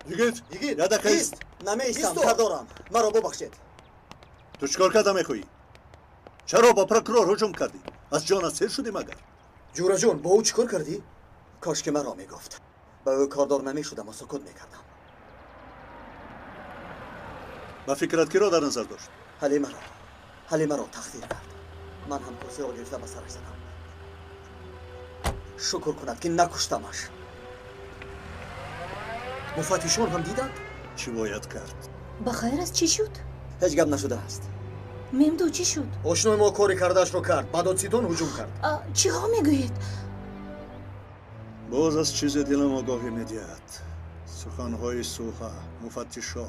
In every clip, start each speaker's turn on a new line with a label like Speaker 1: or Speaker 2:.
Speaker 1: Йигит,
Speaker 2: Йигит,
Speaker 1: як дақиқа ист.
Speaker 2: Намеистам, кор дорам. Маро бубахшед.
Speaker 1: Ту чӣ кор карда мехоҳӣ? Чаро ба прокурор ҳуҷум кардӣ? Аз ҷонат сер шудӣ магар?
Speaker 2: Ҷураҷон, бо ӯ чӣ кор кардӣ? Кош ки маро мегуфт. Ба ӯ кордор намешудам ва сукут мекардам.
Speaker 1: Ба фикрат киро дар назар дошт?
Speaker 2: Ҳалимаро. Ҳалимаро тахдир кард. Ман ҳам курсиро гирифта ба сараш задам. Шукр кунад ки накуштамаш. Муфаттишон ҳам диданд?
Speaker 1: Чӣ бояд кард?
Speaker 3: Ба хайр аст, чӣ шуд?
Speaker 2: Ҳеҷ гап нашудааст.
Speaker 3: Мемду, чӣ шуд?
Speaker 2: Ошнои мо кори кардаашро кард, ба додситон ҳуҷум кард.
Speaker 3: Чиҳо мегӯед?
Speaker 1: Боз аз чизе дилам огоҳӣ медиҳад. Суханҳои Суҳа, муфаттишо.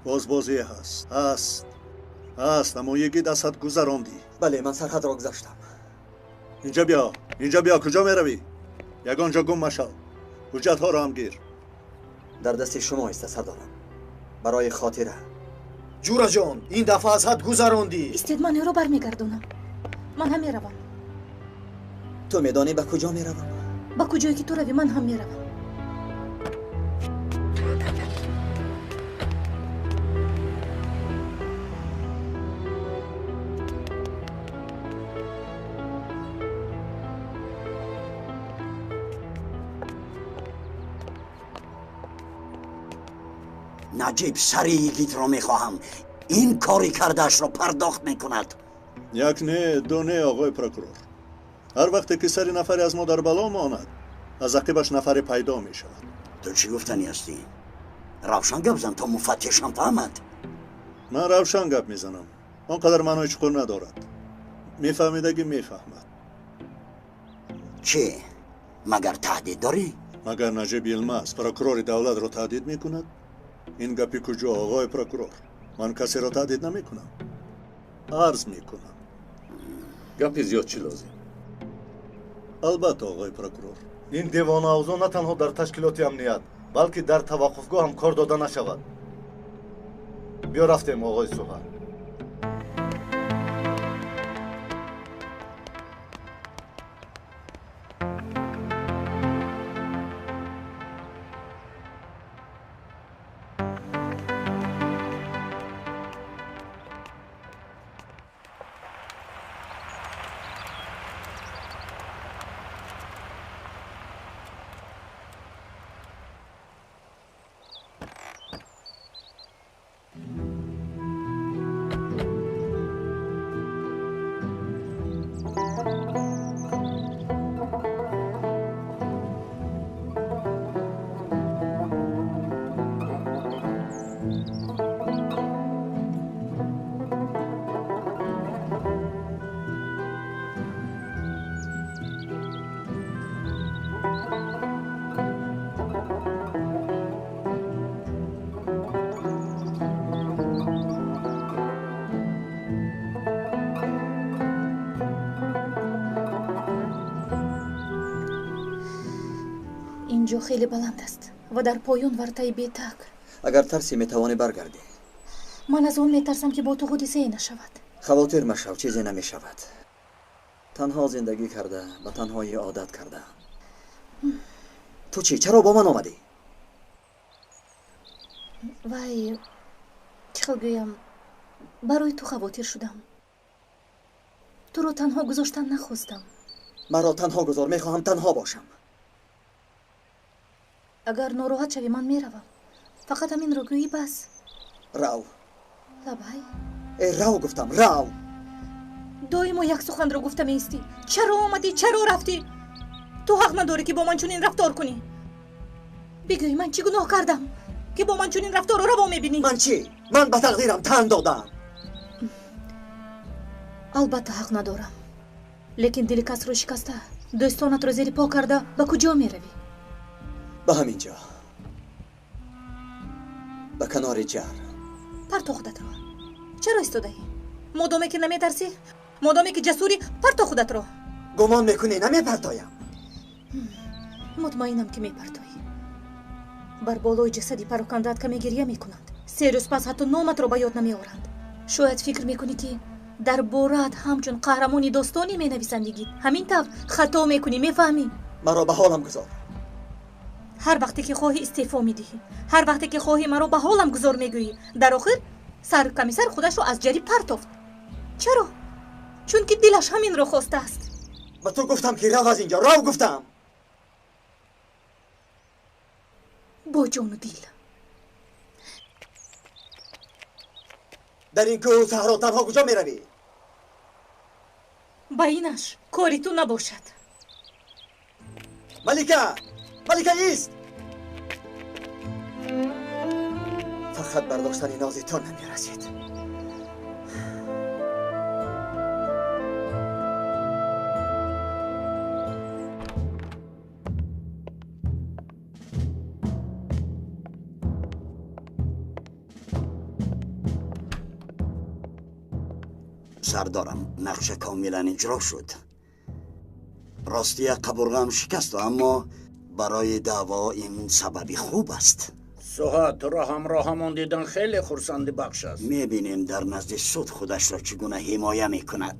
Speaker 1: Боз бозие ҳаст. Ҳаст. Ҳаст, аммо йигит аз ҳад гузарондӣ.
Speaker 2: Бале, ман сарҳадро гузаштам.
Speaker 1: Инҷа биё, инҷа биё, куҷо меравӣ? Ягон ҷо гум машав. Ҳуҷҷатҳоро ҳам гир.
Speaker 2: Дар дасти шумо иста, сардорам. Барои хотира. Ҷураҷон, ин дафъа аз ҳад гузарондӣ.
Speaker 3: Истед, ман ӯро бармегардонам. Ман ҳам меравам.
Speaker 2: Ту медонӣ ба куҷо меравам?
Speaker 3: Ба куҷое ки ту равӣ, ман ҳам меравам.
Speaker 4: Наҷиб, сари йигитро мехоҳам. Ин кори кардаашро пардохт мекунад.
Speaker 1: Як не, ду не, оғои прокурор. Ҳар вақте ки сари нафаре аз мо дар бало монад, аз ақибаш нафаре пайдо мешавад.
Speaker 4: Ту чӣ гуфтанӣ ҳастӣ? Равшан гап зан, то муфаттишам фаҳмад.
Speaker 1: Ман равшан гап мезанам. Он қадар маънои чуқур надорад. Мефаҳмидагӣ мефаҳмад.
Speaker 4: Чӣ? Магар таҳдид дорӣ?
Speaker 1: Магар Наҷиб Йилмаз прокурори давлатро таҳдид мекунад? Ин гапи куҷо, оғои прокурор? Ман касеро таҳдид намекунам. Арз мекунам.
Speaker 5: Гапи зиёд чӣ лозим?
Speaker 1: Албатта, оғои прокурор.
Speaker 6: Ин девонаавзо на танҳо дар ташкилоти амният, балки дар таваққуфгоҳ ҳам кор дода нашавад. Биё рафтем, оғои Суҳа.
Speaker 3: Инҷо хеле баланд аст ва дар поён вартаи бетак.
Speaker 2: Агар тарсӣ, метавонӣ баргардӣ.
Speaker 3: Ман аз он метарсам, ки бо ту ҳодисае нашавад.
Speaker 2: Хавотир машав, чизе намешавад. Танҳо зиндагӣ карда, ба танҳоӣ одат карда. Ту чӣ? Чаро бо ман омадӣ?
Speaker 3: Вай, чӣ хел гӯям, барои ту хавотир шудам. Туро танҳо гузоштан нахостам.
Speaker 2: Маро танҳо гузор, мехоҳам танҳо бошам.
Speaker 3: Агар нороҳат шавӣ, ман меравам. Фақат ҳаминро гӯӣ, бас.
Speaker 2: Рав.
Speaker 3: Лабай.
Speaker 2: Э, рав гуфтам, рав.
Speaker 3: Доимо як суханро гуфта меистӣ. Чаро омадӣ, чаро рафтӣ? Ту ҳақ надорӣ, ки бо ман чунин рафтор кунӣ. Бигӯй, ман чӣ гуноҳ кардам, ки бо ман чунин рафторро раво мебинӣ?
Speaker 2: Ман чӣ? Ман ба тақдирам тан додам.
Speaker 3: Албатта ҳақ надорам. Лекин дили касро шикаста, дӯстонатро зери по карда ба куҷо меравӣ?
Speaker 2: Ба ҳамин ҷо. Ба канори ҷар.
Speaker 3: Парто худатро. Чаро истодаӣ? Модоме ки наметарсӣ, модоме ки ҷасурӣ, парто худатро.
Speaker 2: Гумон мекунӣ намепартоям?
Speaker 3: Мутмаинам, ки мепартоӣ. Бар болои ҷасади парокандаат каме гирья мекунанд. Се рӯз пас ҳатто номатро ба ёд намеоранд. Шояд фикр мекунӣ, ки дар бораат ҳамчун қаҳрамони достонӣ менависанд, йигит. Ҳамин тавр хато мекунӣ, мефаҳмӣ?
Speaker 2: Маро ба ҳолам гузор.
Speaker 3: Ҳар вақте ки хоҳӣ истеъфо медиҳӣ, ҳар вақте ки хоҳӣ маро ба ҳолам гузор мегӯӣ. Дар охир саркомиссар худашро аз ҷариб партофт. Чаро? Чунки дилаш ҳаминро хостааст.
Speaker 2: Ба ту гуфтам ки рав аз инҷо, рав гуфтам.
Speaker 3: Бо ҷону дил.
Speaker 2: Дар ин кӯҳу саҳро танҳо куҷо меравӣ?
Speaker 3: Ба инаш кори ту набошад.
Speaker 2: Малика! Малика ист! Фақат бардоштани нози ту намерасид.
Speaker 4: Сардорам, нақша комилан иҷро шуд. Рости як қабурғаам шикаст, аммо барои даъво ин сабаби хуб аст.
Speaker 7: Суҳа, туро ҳамроҳамон дидан хеле хурсандибахш аст.
Speaker 4: Мебинем дар назди суд худашро чӣ гуна ҳимоя мекунад.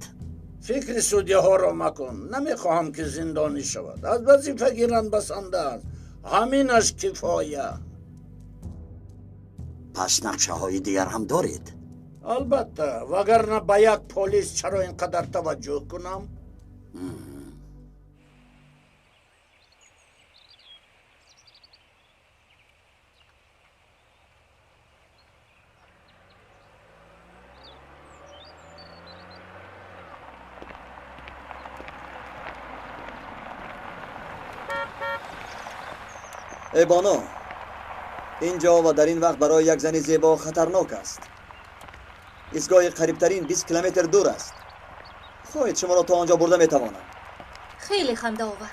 Speaker 7: Фикри судяҳоро макун. Намехоҳам ки зиндонӣ шавад. Аз вазифа гиранд басанда аст. Ҳаминаш кифоя.
Speaker 4: Пас нақшаҳои дигар ҳам доред?
Speaker 7: Албатта, вагарна ба як полис чаро ин қадар таваҷҷӯҳ кунам?
Speaker 2: Эй боно, ин ҷо ва дар ин вақт барои як зани зебо хатарнок аст. Истгоҳи қарибтарин 20 километр дур аст. Хоҳед шуморо то он ҷо бурда метавонам.
Speaker 3: Хеле хандаовар.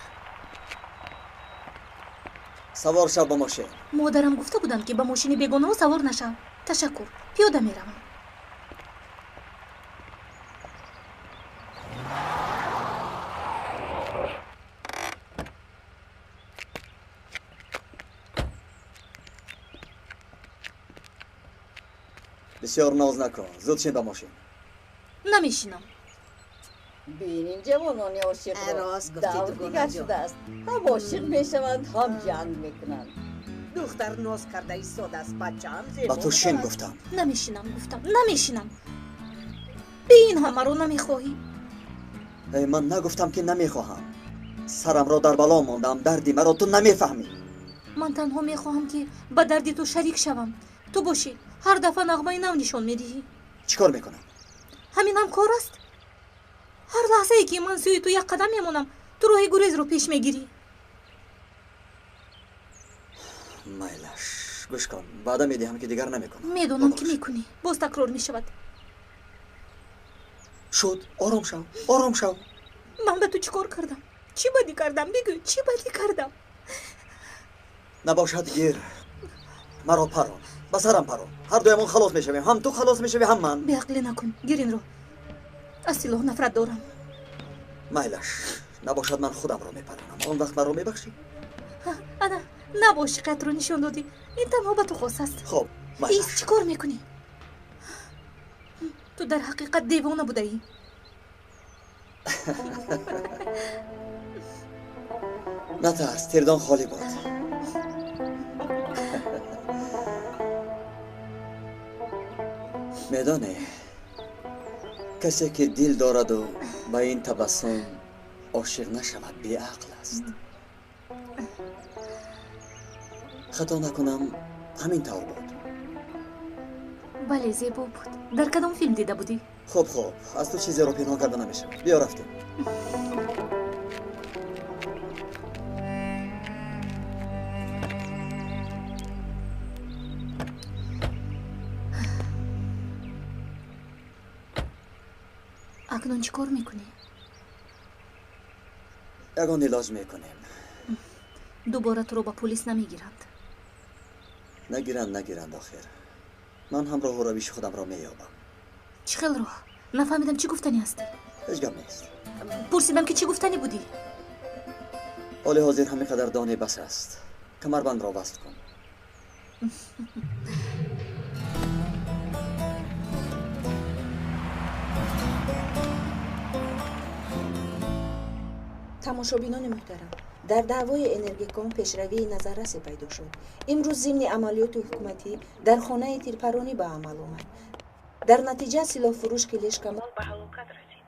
Speaker 2: Савор шав ба мошин.
Speaker 3: Модарам гуфта буданд, ки ба мошини бегонаҳо савор нашавам. Ташаккур, пиёда меравам.
Speaker 2: Бисёр ноз накун, зуд шин ба мошин.
Speaker 3: Намешинам.
Speaker 8: Бинин ҷавонони ошиқро давр дигар шудааст. Ҳам ошиқ мешаванд, ҳам ҷанг мекунанд.
Speaker 9: Духтар ноз карда истодааст, бачаам зебо.
Speaker 2: Ба ту шин гуфтам.
Speaker 3: Намешинам гуфтам, намешинам. Бе ин ҳамаро намехоҳӣ.
Speaker 2: Эй, ман нагуфтам ки намехоҳам. Сарамро дар бало мондам, дарди маро ту намефаҳмӣ.
Speaker 3: Ман танҳо мехоҳам ки ба дарди ту шарик шавам. Ту бошӣ ҳар дафъа нағмаи нав нишон медиҳӣ.
Speaker 2: Чӣ кор мекунам?
Speaker 3: Ҳамин ҳам кор аст. Ҳар лаҳзае ки ман сӯи ту як қадам мемонам, ту роҳи гурезро пеш мегирӣ.
Speaker 2: Майлаш, гӯш кун, ваъда медиҳам ки дигар намекунам.
Speaker 3: Медонам ки мекунӣ. Боз такрор мешавад.
Speaker 2: Шуд, ором шав, ором шав.
Speaker 3: Ман ба ту чӣ кор кардам? Чӣ бадӣ кардам? Бигӯ, чӣ бадӣ кардам?
Speaker 2: Набошад гир, маро парон, ба сарам парон. Ҳар дуямон халос мешавем. Ҳам ту халос мешавӣ, ҳам ман.
Speaker 3: Беақлӣ накун, гир инро. Аз силоҳ нафрат дорам.
Speaker 2: Майлаш, набошад ман худамро мепаронам. Он вақт маро мебахшӣ?
Speaker 3: Ана, набошиқиятро нишон додӣ. Ин танҳо ба ту хос аст.
Speaker 2: Хоб, майлаш.
Speaker 3: Ис, чӣ кор мекунӣ? Ту дар ҳақиқат девона будаӣ.
Speaker 2: Натарс, тирдон холӣ буд. Медонӣ, касе ки дил дораду ба ин табассум ошиқ нашавад, беақл аст. Хато накунам, ҳамин тавр буд.
Speaker 3: Бале, зебо буд. Дар кадом филм дида будӣ?
Speaker 2: Хуб, хуб, аз ту чизеро пинҳон карда намешавад. Биё рафтем.
Speaker 3: Акнун чӣ кор мекунӣ?
Speaker 2: Ягон илоҷ мекунем.
Speaker 3: Дубора туро ба полис намегиранд.
Speaker 2: Нагиранд, нагиранд охир. Ман ҳам роҳу равиши худамро меёбам.
Speaker 3: Чӣ хел роҳ? Нафаҳмидам чӣ гуфтанӣ ҳастӣ.
Speaker 2: Ҳеҷ гап нест.
Speaker 3: Пурсидам ки чӣ гуфтанӣ будӣ?
Speaker 2: Ҳоли ҳозир ҳамин қадар доне бас аст. Камарбандро васл кун.
Speaker 10: Тамошобинони муҳтарам, Дар даъвои Энергикон пешравии назаррасе пайдо шуд. Имрӯз зимни амалиёти ҳукуматӣ дар хонаи тирпаронӣ ба амал омад. Дар натиҷа силоҳфурӯш Келеш Камол ба ҳалокат расид.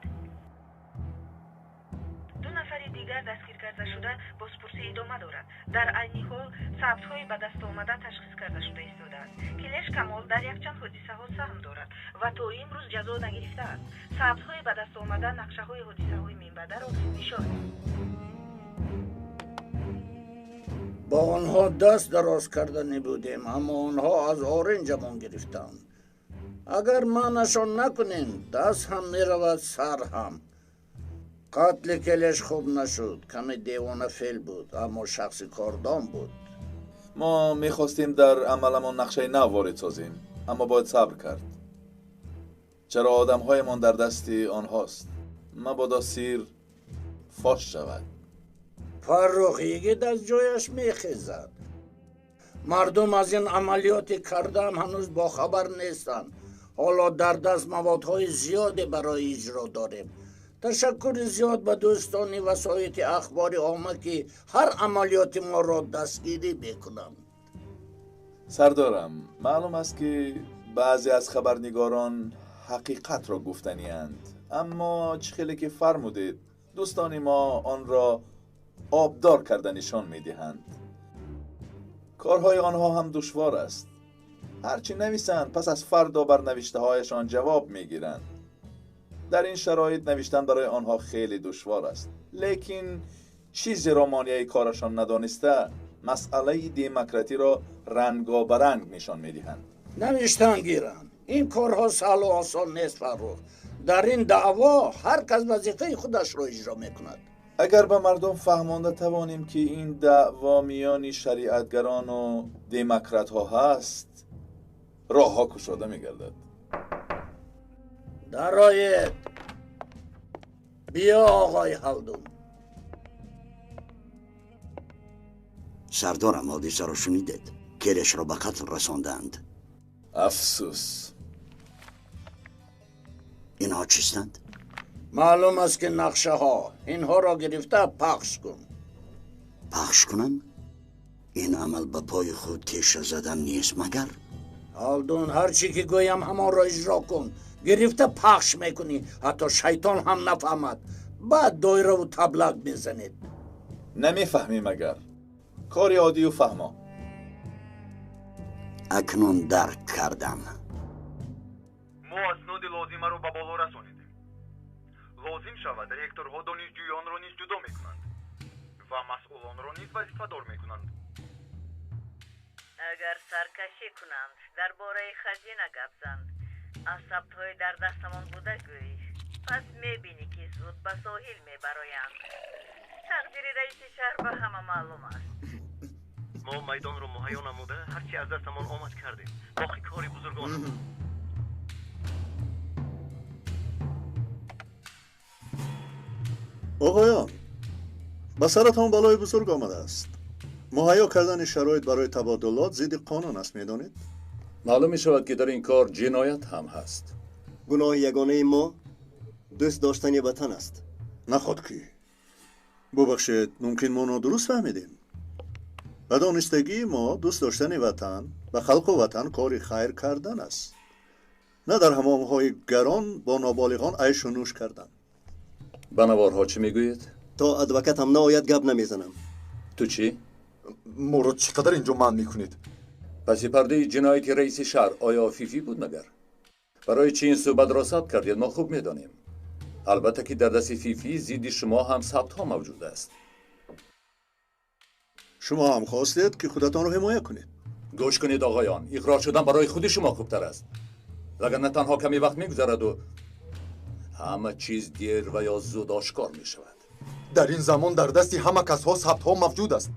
Speaker 11: Ду нафари дигар дастгир карда шуда, бозпурсӣ идома дорад. Дар айни ҳол сабтҳои ба даст омада ташхис карда шуда истодааст. Келеш Камол дар якчанд ҳодисаҳо саҳм дорад ва то имрӯз ҷазо нагирифтааст. Сабтҳои ба даст омада нақшаҳои ҳодисаҳои минбаъдаро нишон
Speaker 7: Ба онҳо даст дароз карда набудем, аммо онҳо аз оринҷамон гирифтанд. Агар манъашон накунем, даст ҳам меравад, сар ҳам. Қатли Келеш хуб нашуд, каме девона феъл буд, аммо шахси кордон буд.
Speaker 12: Мо мехостем дар амаламон нақшаи нав ворид созем, аммо бояд сабр кард. Чаро одамҳоямон дар дасти онҳост. Мабодо сир фош шавад.
Speaker 7: Фаррух йигит аз ҷояш мехезад. Мардум аз ин амалиёти кардаам ҳанӯз бохабар нестанд. Ҳоло дар даст маводҳои зиёде барои иҷро дорем. Ташаккури зиёд ба дӯстони васоити ахбори омма, ки ҳар амалиёти моро дастгирӣ мекунанд.
Speaker 12: Сардорам, маълум аст, ки баъзе аз хабарнигорон ҳақиқатро гуфтанианд, аммо чӣ хеле ки фармудед, дӯстони мо онро обдор карда нишон медиҳанд. Корҳои онҳо ҳам душвор аст. Ҳарчи нависанд, пас аз фардо бар навиштаҳояшон ҷавоб мегиранд. Дар ин шароит навиштан барои онҳо хеле душвор аст. Лекин чизеро монеаи корашон надониста, масъалаи демократиро рангобаранг нишон медиҳанд.
Speaker 7: Навиштан гиранд. Ин корҳо саҳлу осон нест, Фаррух. Дар ин даъво ҳар кас вазифаи худашро иҷро мекунад.
Speaker 12: Агар ба мардум фаҳмонда тавонем, ки ин даъво миёни шариатгарону демократҳо ҳаст, роҳҳо кушода мегардад.
Speaker 7: Дароед. Биё, оғои Ҳалдун.
Speaker 4: Сардорам, ҳодисаро шунидед. Келешро ба қатл расонданд.
Speaker 12: Афсӯс.
Speaker 4: Инҳо чистанд?
Speaker 7: Маълум аст, ки нақшаҳо. Инҳоро гирифта пахш кун.
Speaker 4: Пахш кунам? Ин амал ба пои худ теша задан нест магар?
Speaker 7: Ҳалдун, ҳар чӣ ки гӯям, ҳамонро иҷро кун. Гирифта пахш мекунӣ, ҳатто шайтон ҳам нафаҳмад. Баъд доираву таблак мезанед.
Speaker 12: Намефаҳмӣ магар? Кори оддию фаҳмо.
Speaker 4: Акнун дарк кардам.
Speaker 13: Мо асноди лозимаро ба боло расонидем. Лозим шавад, ректорҳо донишҷӯёнро низ ҷудо мекунанд ва масъулонро низ вазифадор мекунанд.
Speaker 11: Агар саркашӣ кунанд, дар бораи хазина гап зан. Аз сабтҳои дар дастамон буда гӯй. Пас мебинӣ, ки зуд ба соҳил мебароянд. Тақдири раиси шаҳр ба ҳама маълум аст.
Speaker 13: Мо майдонро муҳайё намуда, ҳарчи аз дастамон омад кардем. Боқӣ кори бузургон аст.
Speaker 1: Оғоён, ба саратон балои бузург омадааст. Муҳайё кардани шароит барои табодулот зидди қонун аст, медонед?
Speaker 5: Маълум мешавад, ки дар ин кор ҷиноят ҳам ҳаст.
Speaker 2: Гуноҳи ягонаи мо дӯст доштани ватан аст.
Speaker 1: Наход ки. Бубахшед, мумкин мо нодуруст фаҳмидем. Ба донистагии мо дӯст доштани ватан ба халқу ватан кори хайр кардан аст, на дар ҳамомҳои гарон бо ноболиғон айшу нӯш кардан.
Speaker 5: Ба наворҳо чӣ мегӯед?
Speaker 2: То адвокатам наояд, гап намезанам.
Speaker 5: Ту чӣ?
Speaker 14: Моро чӣ қадар инҷо манъ мекунед?
Speaker 5: Паси пардаи ҷинояти раиси шаҳр оё Фифӣ буд магар? Барои чӣ ин суҳбатро сабт кардед, мо хуб медонем. Албатта, ки дар дасти Фифӣ зидди шумо ҳам сабтҳо мавҷуд аст.
Speaker 1: Шумо ҳам хостед, ки худатонро ҳимоя кунед.
Speaker 5: Гӯш кунед, оғоён, иқрор шудан барои худи шумо хубтар аст. Вагарна танҳо каме вақт мегузараду ҳама чиз дер ва ё зуд ошкор мешавад.
Speaker 14: Дар ин замон дар дасти ҳама касҳо сабтҳо мавҷуд аст.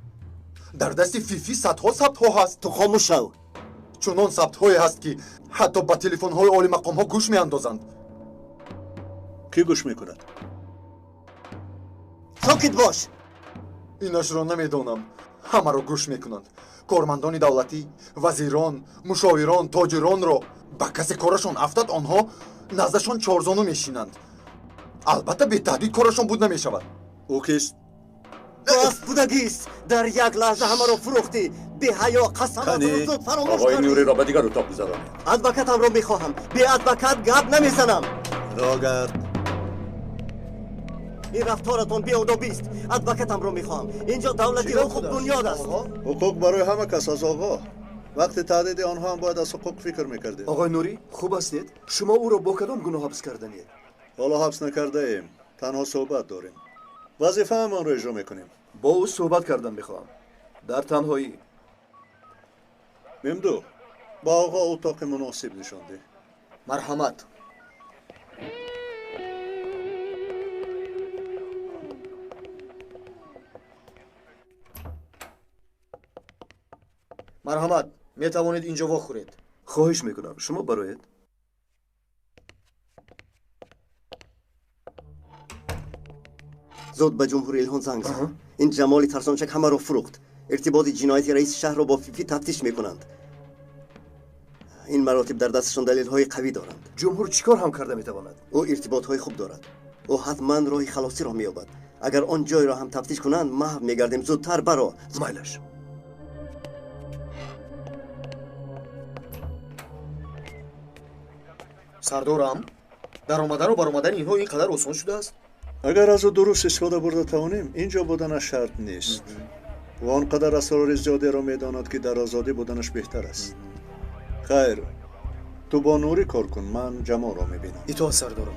Speaker 14: Дар дасти Фифӣ садҳо сабтҳо ҳаст.
Speaker 2: Ту хомӯш шав.
Speaker 14: Чунон сабтҳое ҳаст, ки ҳатто ба телефонҳои олимақомҳо гӯш меандозанд.
Speaker 1: Кӣ гӯш мекунад?
Speaker 2: Сокит бош.
Speaker 14: Инашро намедонам. Ҳамаро гӯш мекунанд. Кормандони давлатӣ, вазирон, мушовирон, тоҷиронро. Ба касе корашон афтад, онҳо наздашон чорзону мешинанд. Албатта, бетаҳдид корашон буд намешавад.
Speaker 1: Ӯ кист?
Speaker 15: Паст будагист. Дар як лаҳза ҳамаро фурӯхтӣ. Беҳаё, қасаматро зуд фаромӯш
Speaker 5: Оғои
Speaker 15: кардӣ.
Speaker 5: Нуриро ба дигар утоқ гузаронед.
Speaker 15: Адвокатамро мехоҳам. Бе адвокат гап намезанам.
Speaker 1: Рогард.
Speaker 15: Ин рафторатон беодобист. Адвокатамро мехоҳам. Инҷо давлати ҳуқуқ бунёд аст.
Speaker 1: Ҳуқуқ барои ҳама кас аст, оғо. Вақти таҳдиди онҳо ҳам бояд аз ҳуқуқ фикр мекардем.
Speaker 16: Оғои Нурӣ, хуб ҳастед? Шумо ӯро бо кадом гуноҳ ҳабс карданед?
Speaker 1: Ҳоло ҳабс накардаем, танҳо суҳбат дорем. Вазифаамонро иҷро мекунем.
Speaker 16: Бо ӯ суҳбат кардан мехоҳам. Дар танҳоӣ.
Speaker 1: Мемду, ба оғо утоқи муносиб нишон деҳ.
Speaker 15: Марҳамат. Марҳамат, метавонед инҷо вохӯред.
Speaker 16: Хоҳиш мекунам, шумо бароед.
Speaker 15: Зуд ба Ҷумҳури Илҳон занг зад. Ин Ҷамоли тарсончак ҳамаро фурӯхт. Иртиботи ҷинояти раиси шаҳрро бо Фифи тафтиш мекунанд. Ин маротиб дар дасташон далелҳои қавӣ доранд.
Speaker 16: Ҷумҳур чӣ кор ҳам карда метавонад?
Speaker 15: Ӯ иртиботҳои хуб дорад. Ӯ ҳатман роҳи халосиро меёбад. Агар он ҷойро ҳам тафтиш кунанд, маҳв мегардем. Зудтар баро.
Speaker 16: Майлаш.
Speaker 17: Сардорам, даромадану баромадани инҳо ин қадар осон шудааст?
Speaker 1: Агар аз ӯ дуруст истифода бурда тавонем, ин ҷо буданаш шарт нест. Ӯ он қадар асрори зиёдеро медонад, ки дар озодӣ буданаш беҳтар аст. Хайр, ту бо Нурӣ кор кун, ман Ҷамолро мебинам.
Speaker 17: Итоат, сардорам.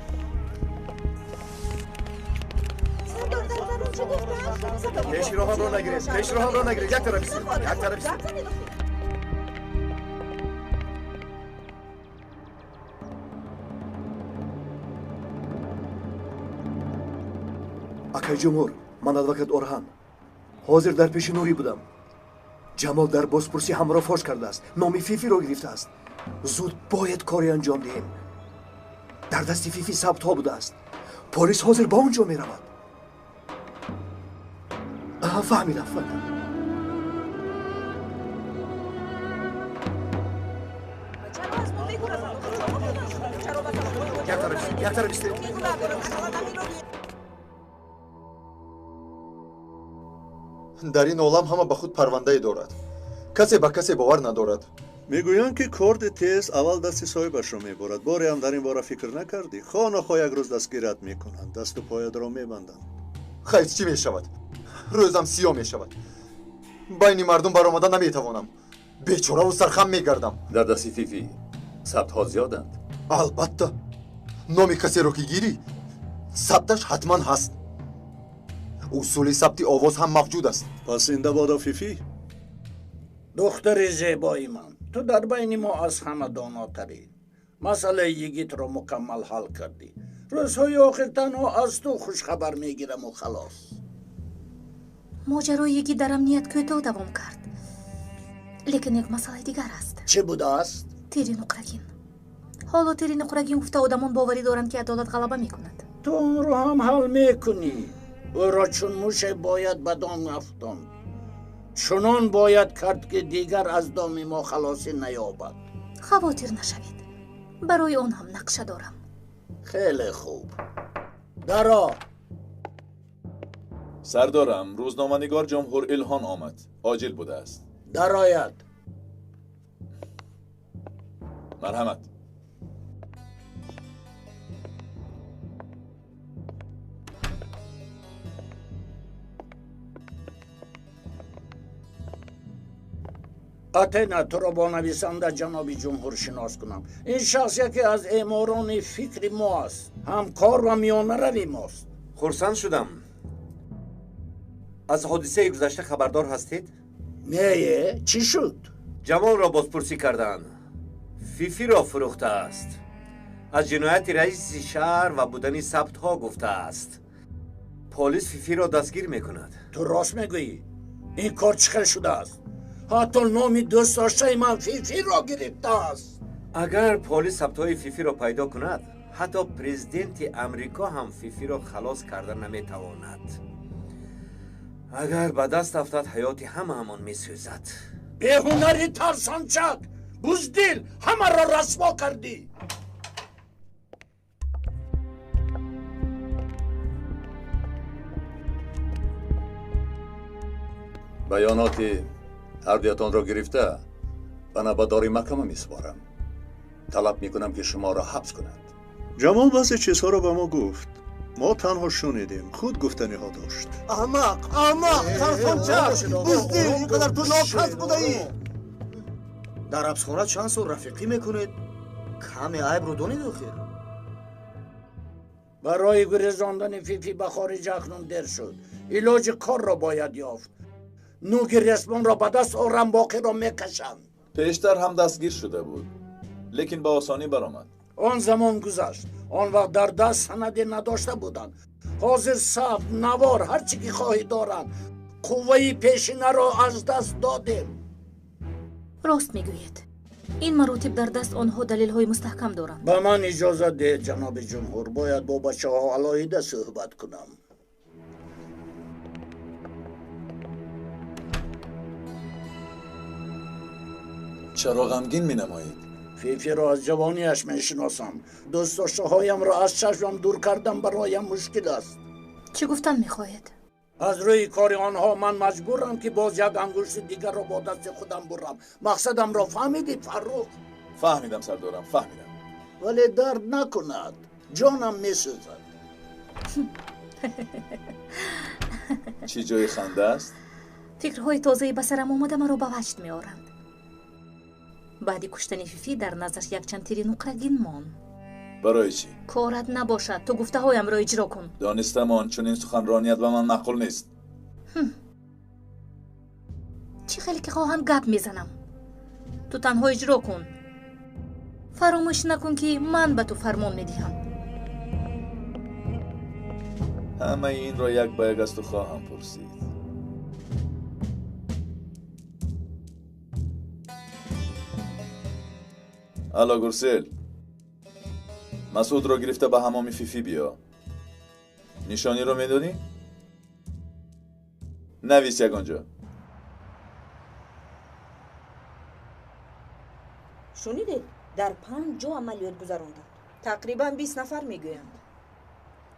Speaker 16: Пеши роҳамро нагиред, пеши роҳамро нагиред. Як тараф истед, як тараф истед. Акай Ҷумҳур, ман адвокат Орҳан. Ҳозир дар пеши Нурӣ будам. Ҷамол дар бозпурсӣ ҳамро фош кардааст. Номи Фифиро гирифтааст. Зуд бояд коре анҷом диҳем. Дар дасти Фифи сабтҳо будааст. Полис ҳозир ба он ҷо меравад. Фаҳмидам, фаҳмидам. Як тараф истед, як тараф истед.
Speaker 14: Дар ин олам ҳама ба худ парвандае дорад. Касе ба касе бовар надорад.
Speaker 1: Мегӯянд, ки корди тез аввал дасти соҳибашро мебурад. Боре ҳам дар ин бора фикр накардӣ? Хоҳ нохоҳ як рӯз дастгират мекунанд, дасту поятро мебанданд.
Speaker 14: Хайр, чӣ мешавад? Рӯзам сиёҳ мешавад. Байни мардум баромада наметавонам. Бечораву сархам мегардам.
Speaker 5: Дар дасти Фифи сабтҳо зиёданд.
Speaker 14: Албатта, номи касеро ки гирӣ, сабташ ҳатман ҳаст. Усули сабти овоз ҳам мавҷуд аст.
Speaker 1: Пас зинда бодо Фифи.
Speaker 7: Духтари зебои ман, ту дар байни мо аз ҳама донотарӣ. Масъалаи йигитро мукаммал ҳал кардӣ. Рӯзҳои охир танҳо аз ту хушхабар мегираму халос.
Speaker 3: Моҷарои йигит дар амният кӯтоҳ давом кард. Лекин як масъалаи дигар аст.
Speaker 7: Чӣ будааст?
Speaker 3: Тири нуқрагин. Ҳоло тири нуқрагин гуфта одамон боварӣ доранд, ки адолат ғалаба мекунад.
Speaker 7: Ту онро ҳам ҳал мекунӣ. Ӯро чун муше бояд ба дом афтонд. Чунон бояд кард, ки дигар аз доми мо халосӣ наёбад.
Speaker 3: Хавотир нашавед. Барои он ҳам нақша дорам.
Speaker 7: Хеле хуб. Даро.
Speaker 12: Сардорам, рӯзноманигор Ҷумҳур Илҳон омад. Оҷил будааст.
Speaker 7: Дарояд.
Speaker 12: Марҳамат.
Speaker 7: Атена, туро бо нависанда ҷаноби ҷумҳур шинос кунам. Ин шахс яке аз эъморони фикри мо аст, ҳамкор ва миёнарави мост.
Speaker 18: Хурсанд шудам. Аз ҳодисаи гузашта хабардор ҳастед?
Speaker 7: Не, чӣ шуд?
Speaker 18: Ҷамолро бозпурсӣ карданд. Фифиро фурӯхтааст. Аз ҷинояти раиси шаҳр ва будани сабтҳо гуфтааст. Полис Фифиро дастгир мекунад.
Speaker 7: Ту рост мегӯӣ? Ин кор чӣ хел шудааст? Ҳатто номи дӯстдоштаи ман Фифиро гирифтааст.
Speaker 18: Агар полис сабтҳои Фифиро пайдо кунад, ҳатто президенти Амрико ҳам Фифиро халос карда наметавонад. Агар ба даст афтад, ҳаёти ҳамаамон месӯзад.
Speaker 7: Беҳунари тарсончак, буздил, ҳамаро расво кардӣ.
Speaker 5: Баёноти ҳардуятонро гирифта ба навбатдори маҳкама месупорам. Талаб мекунам, ки шуморо ҳабс кунанд.
Speaker 1: Ҷамол баъзе чизҳоро ба мо гуфт. Мо танҳо шунидем, худ гуфтаниҳо дошт.
Speaker 15: Аҳмақ, аҳмақ, тарсончак, буздил, ин қадар ту нокас будаӣ.
Speaker 17: Дар ҳабсхона чанд сол рафиқӣ мекунед, каме айбро донед охир.
Speaker 7: Барои гурезондани Фифи ба хориҷ акнун дер шуд. Илоҷи корро бояд ёфт. Нуги ресмонро ба даст орам, боқиро мекашанд.
Speaker 12: Пештар ҳам дастгир шуда буд, лекин ба осонӣ баромад.
Speaker 7: Он замон гузашт. Он вақт дар даст санаде надошта буданд. Ҳозир сабт, навор, ҳар чӣ ки хоҳӣ доранд. Қувваи пешинаро аз даст додем.
Speaker 3: Рост мегӯед. Ин маротиб дар даст онҳо далелҳои мустаҳкам доранд.
Speaker 7: Ба ман иҷозат диҳед, ҷаноби ҷумҳур, бояд бо бачаҳо алоҳида суҳбат кунам.
Speaker 12: Чаро ғамгин менамоед?
Speaker 7: Фифиро аз ҷавониаш мешиносам. Дӯстдоштаҳоямро аз чашмам дур кардам бароям мушкил аст.
Speaker 3: Чӣ гуфтан мехоҳед?
Speaker 7: Аз рӯи кори онҳо ман маҷбурам, ки боз як ангушти дигарро бо дасти худам бурам. Мақсадамро фаҳмидӣ, Фаррух?
Speaker 12: Фаҳмидам, сардорам, фаҳмидам.
Speaker 7: Вале дард накунад, ҷонам месӯзад.
Speaker 12: Чӣ ҷои ханда аст?
Speaker 3: Фикрҳои тозаи ба сарам омада маро ба ваҷд меоранд. Баъди куштани Фифи дар наздаш якчанд тири нуқрагин монд.
Speaker 12: Барои чӣ?
Speaker 3: Корат набошад, ту гуфтаҳоямро иҷро кун.
Speaker 12: Донистам он чунин суханроният ба ман маъқул нест.
Speaker 3: Чӣ хеле ки хоҳам гап мезанам. Ту танҳо иҷро кун. Фаромӯш накун, ки ман ба ту фармон медиҳам.
Speaker 12: Ҳамаи инро як ба як аз ту хоҳам пурсид. Алло, Гурсел. Масудро гирифта ба ҳамоми Фифи биё. Нишониро медонӣ? Навис ягон ҷо.
Speaker 10: Шунидед? Дар 5 ҷо амалиёт гузаронданд. Тақрибан 20 нафар мегӯянд.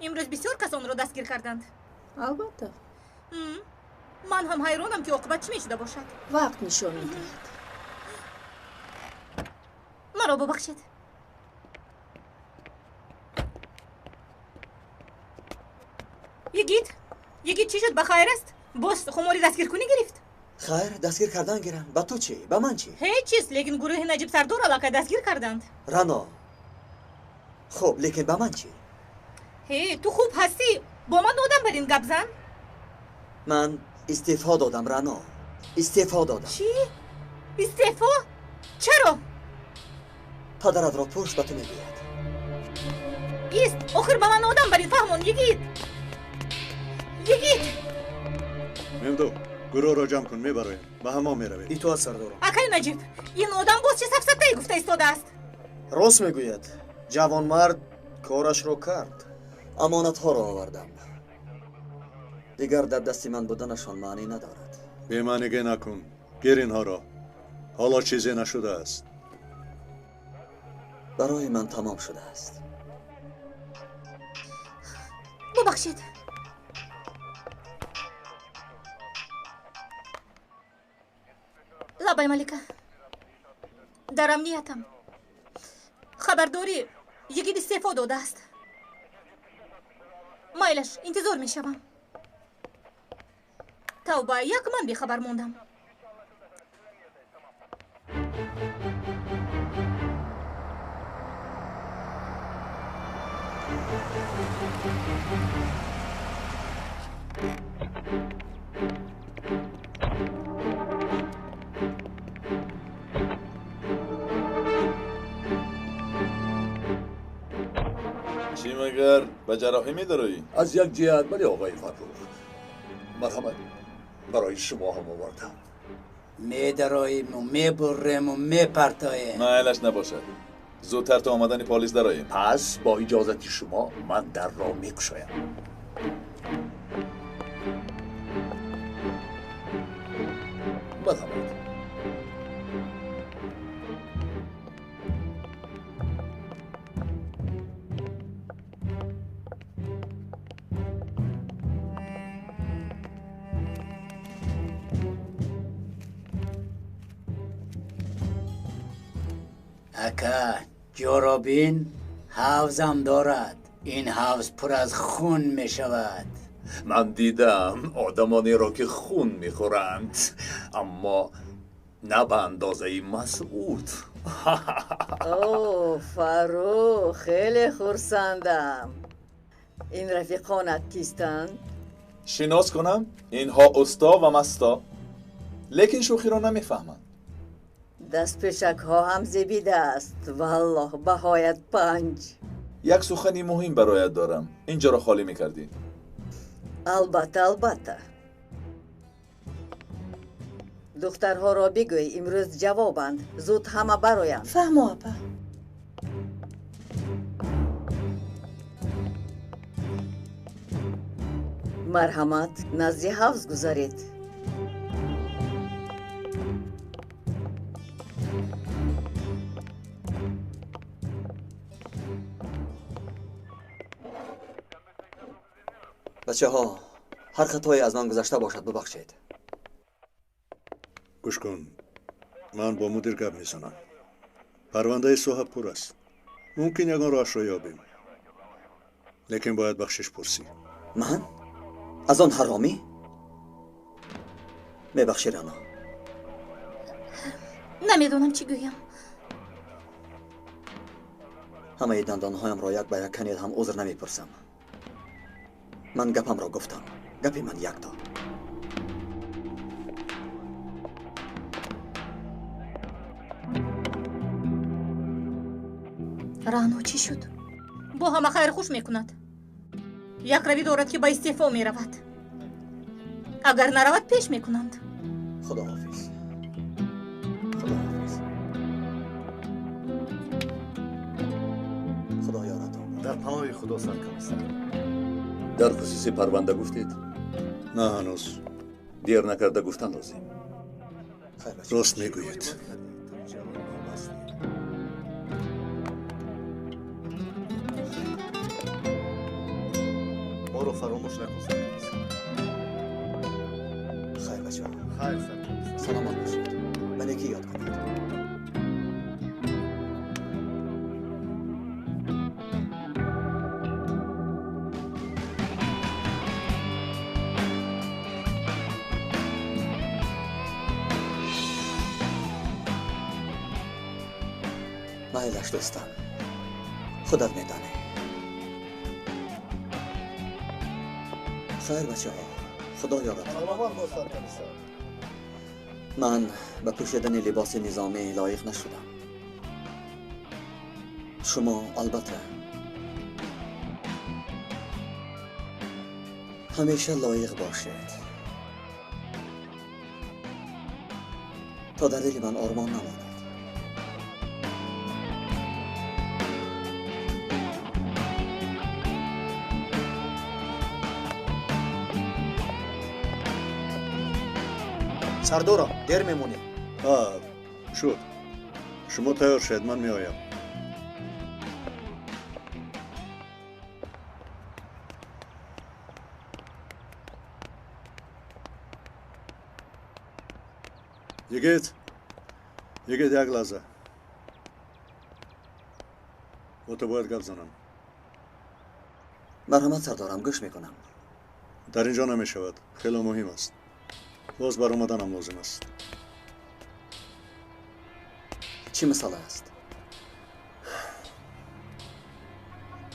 Speaker 3: Имрӯз бисёр касонро дастгир карданд.
Speaker 10: Албатта.
Speaker 3: Ман ҳам ҳайронам, ки оқибат чӣ мешуда бошад.
Speaker 10: Вақт нишон медиҳад.
Speaker 3: Маро бубахшед. Йигит, Йигит, чӣ шуд, ба хайр аст? Боз хумори дастгиркунӣ гирифт?
Speaker 2: Хайр, дастгир кардан гирам. Ба ту чӣ? Ба ман чӣ?
Speaker 3: Ҳеҷ чиз, лекин гурӯҳи Наҷиб Сардор аллакай дастгир карданд.
Speaker 2: Рано. Хуб, лекин ба ман чӣ?
Speaker 3: Ҳе, ту хуб ҳастӣ? Бо ман одам бар ин гап зан.
Speaker 2: Ман истеъфо додам, Рано. Истеъфо додам.
Speaker 3: Чӣ? Истеъфо? Чаро?
Speaker 2: Падаратро пурс, ба ту мегӯяд.
Speaker 3: Ист, охир ба ман одам бар ин фаҳмон, Йигит. Йигит!
Speaker 1: Мемду, гурӯҳро ҷамъ кун, мебароем. Ба ҳамом меравем.
Speaker 17: Итоат, сардорам.
Speaker 3: Акай Наҷиб, ин одам боз чӣ сафсатае гуфта истодааст?
Speaker 17: Рост мегӯяд. Ҷавонмард корашро кард.
Speaker 2: Амонатҳоро овардам. Дигар дар дасти ман буданашон маънӣ надорад.
Speaker 1: Бемаъниге накун. Гир инҳоро. Ҳоло чизе нашудааст.
Speaker 2: Барои ман тамом шудааст.
Speaker 3: Бубахшед. Лабай, Малика. Дар амниятам. Хабардорӣ, Йигит истеъфо додааст. Майлаш, интизор мешавам. Тавба, як ман бехабар мондам.
Speaker 12: Чӣ магар ба ҷарроҳӣ медароӣ?
Speaker 5: Аз як ҷиҳат бале, оғои Фаррух. Марҳамат, барои шумо ҳам овардам.
Speaker 19: Медароиму мебуррему мепартоем.
Speaker 12: Майлаш набошад. Зудтар то омадани полис дароем.
Speaker 5: Пас бо иҷозати шумо ман дарро мекушоям. Марҳамат.
Speaker 19: Ака, ҷоробин ҳавзам дорад. Ин ҳавз пур аз хун мешавад.
Speaker 5: Ман дидам одамонеро ки хун мехӯранд, аммо на ба андозаи Масъуд.
Speaker 8: О, Фаррух, хеле хурсандам. Ин рафиқонат кистанд?
Speaker 12: Шинос кунам, инҳо усто ва масто, лекин шӯхиро намефаҳманд.
Speaker 8: Дастпешакҳо ҳам зебидааст. Валлоҳ, баҳоят 5.
Speaker 12: Як сухани муҳим бароят дорам. Инҷоро холӣ мекардӣ.
Speaker 8: Албатта, албатта. Духтарҳоро бигӯй, имрӯз ҷавобанд. Зуд ҳама бароянд.
Speaker 10: Фаҳмо, апа.
Speaker 8: Марҳамат, назди ҳавз гузаред.
Speaker 2: Бачаҳо, ҳар хатое аз ман гузашта бошад, бубахшед.
Speaker 1: Гӯш кун, ман бо мудир гап мезанам. Парвандаи соҳа пур аст. Мумкин ягон роҳашро ёбем, лекин бояд бахшиш пурсӣ.
Speaker 2: Ман? Аз он ҳаромӣ? Мебахши, Рано.
Speaker 3: Намедонам чӣ гӯям.
Speaker 2: Ҳамаи дандонҳоямро як ба як канед ҳам узр намепурсам. Ман гапамро гуфтам. Гапи ман якто.
Speaker 3: Рано чӣ шуд? Бо ҳама хайрхуш мекунад. Як равӣ дорад, ки ба истеъфо меравад. Агар наравад, пеш мекунанд.
Speaker 2: Худоҳофиз. Худоҳофиз. Худо ёратон.
Speaker 6: Дар паноҳи Худо, саркомиссар.
Speaker 5: Дар хусуси парванда гуфтед?
Speaker 1: На, ҳанӯз.
Speaker 5: Дер накарда гуфтан лозим.
Speaker 1: Рост мегӯед.
Speaker 6: Моро фаромӯш накун, саркомиссар.
Speaker 2: Хайр, бачаҳо.
Speaker 6: Хайр, саркомиссар.
Speaker 2: Саломат бошед. Ба некӣ ёд кунед. Майлаш, дӯстам, худат медонӣ. Хайр, бачаҳо, худо ёратон.
Speaker 6: Саломат бош, саркомиссар.
Speaker 2: Ман ба пӯшидани либоси низомӣ лоиқ нашудам. Шумо албатта ҳамеша лоиқ бошед, то дар дили ман ормон намонад.
Speaker 17: Сардорам, дер мемонем.
Speaker 1: Шуд. Шумо тайёр шавед, ман меоям. Йигит, йигит, як лаҳза. Бо ту бояд гап занам.
Speaker 2: Марҳамат, сардорам, гӯш мекунам.
Speaker 1: Дар ин ҷо намешавад, хеле муҳим аст. Боз баромаданам лозим аст.
Speaker 2: Чӣ масъала аст?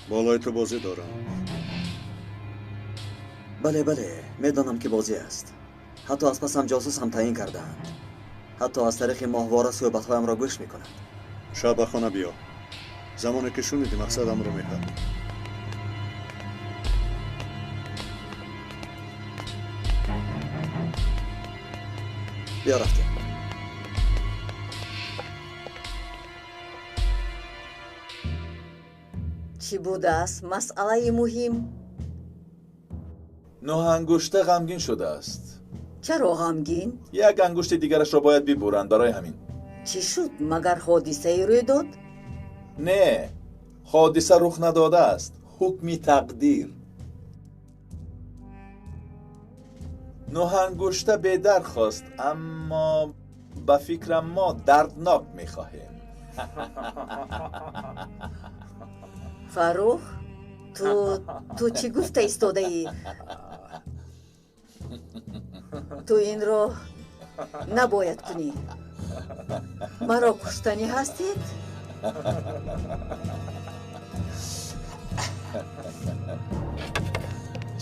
Speaker 1: Болои ту бозӣ дорам.
Speaker 2: Бале, бале, медонам ки бозӣ аст. Ҳатто аз пасам ҷосус ҳам таъин кардаанд. Ҳатто аз тариқи моҳвора суҳбатҳоямро гӯш мекунанд.
Speaker 1: Шаб ба хона биё. Замоне ки шунидӣ, мақсадамро мефаҳмӣ.
Speaker 2: Биё, рафтем.
Speaker 8: Чӣ будааст масъалаи муҳим?
Speaker 12: Нӯҳангушта ғамгин шудааст.
Speaker 8: Чаро ғамгин?
Speaker 12: Як ангушти дигарашро бояд бибуранд барои ҳамин.
Speaker 8: Чӣ шуд? Магар ҳодисае рӯй дод?
Speaker 12: Не, ҳодиса рух надодааст. Ҳукми тақдир. Нӯҳангушта бедард хост, аммо ба фикрам мо дарднок мехоҳем.
Speaker 8: Фаррух, ту чӣ гуфта истодаӣ? Ту инро набояд кунӣ. Маро куштанӣ ҳастед?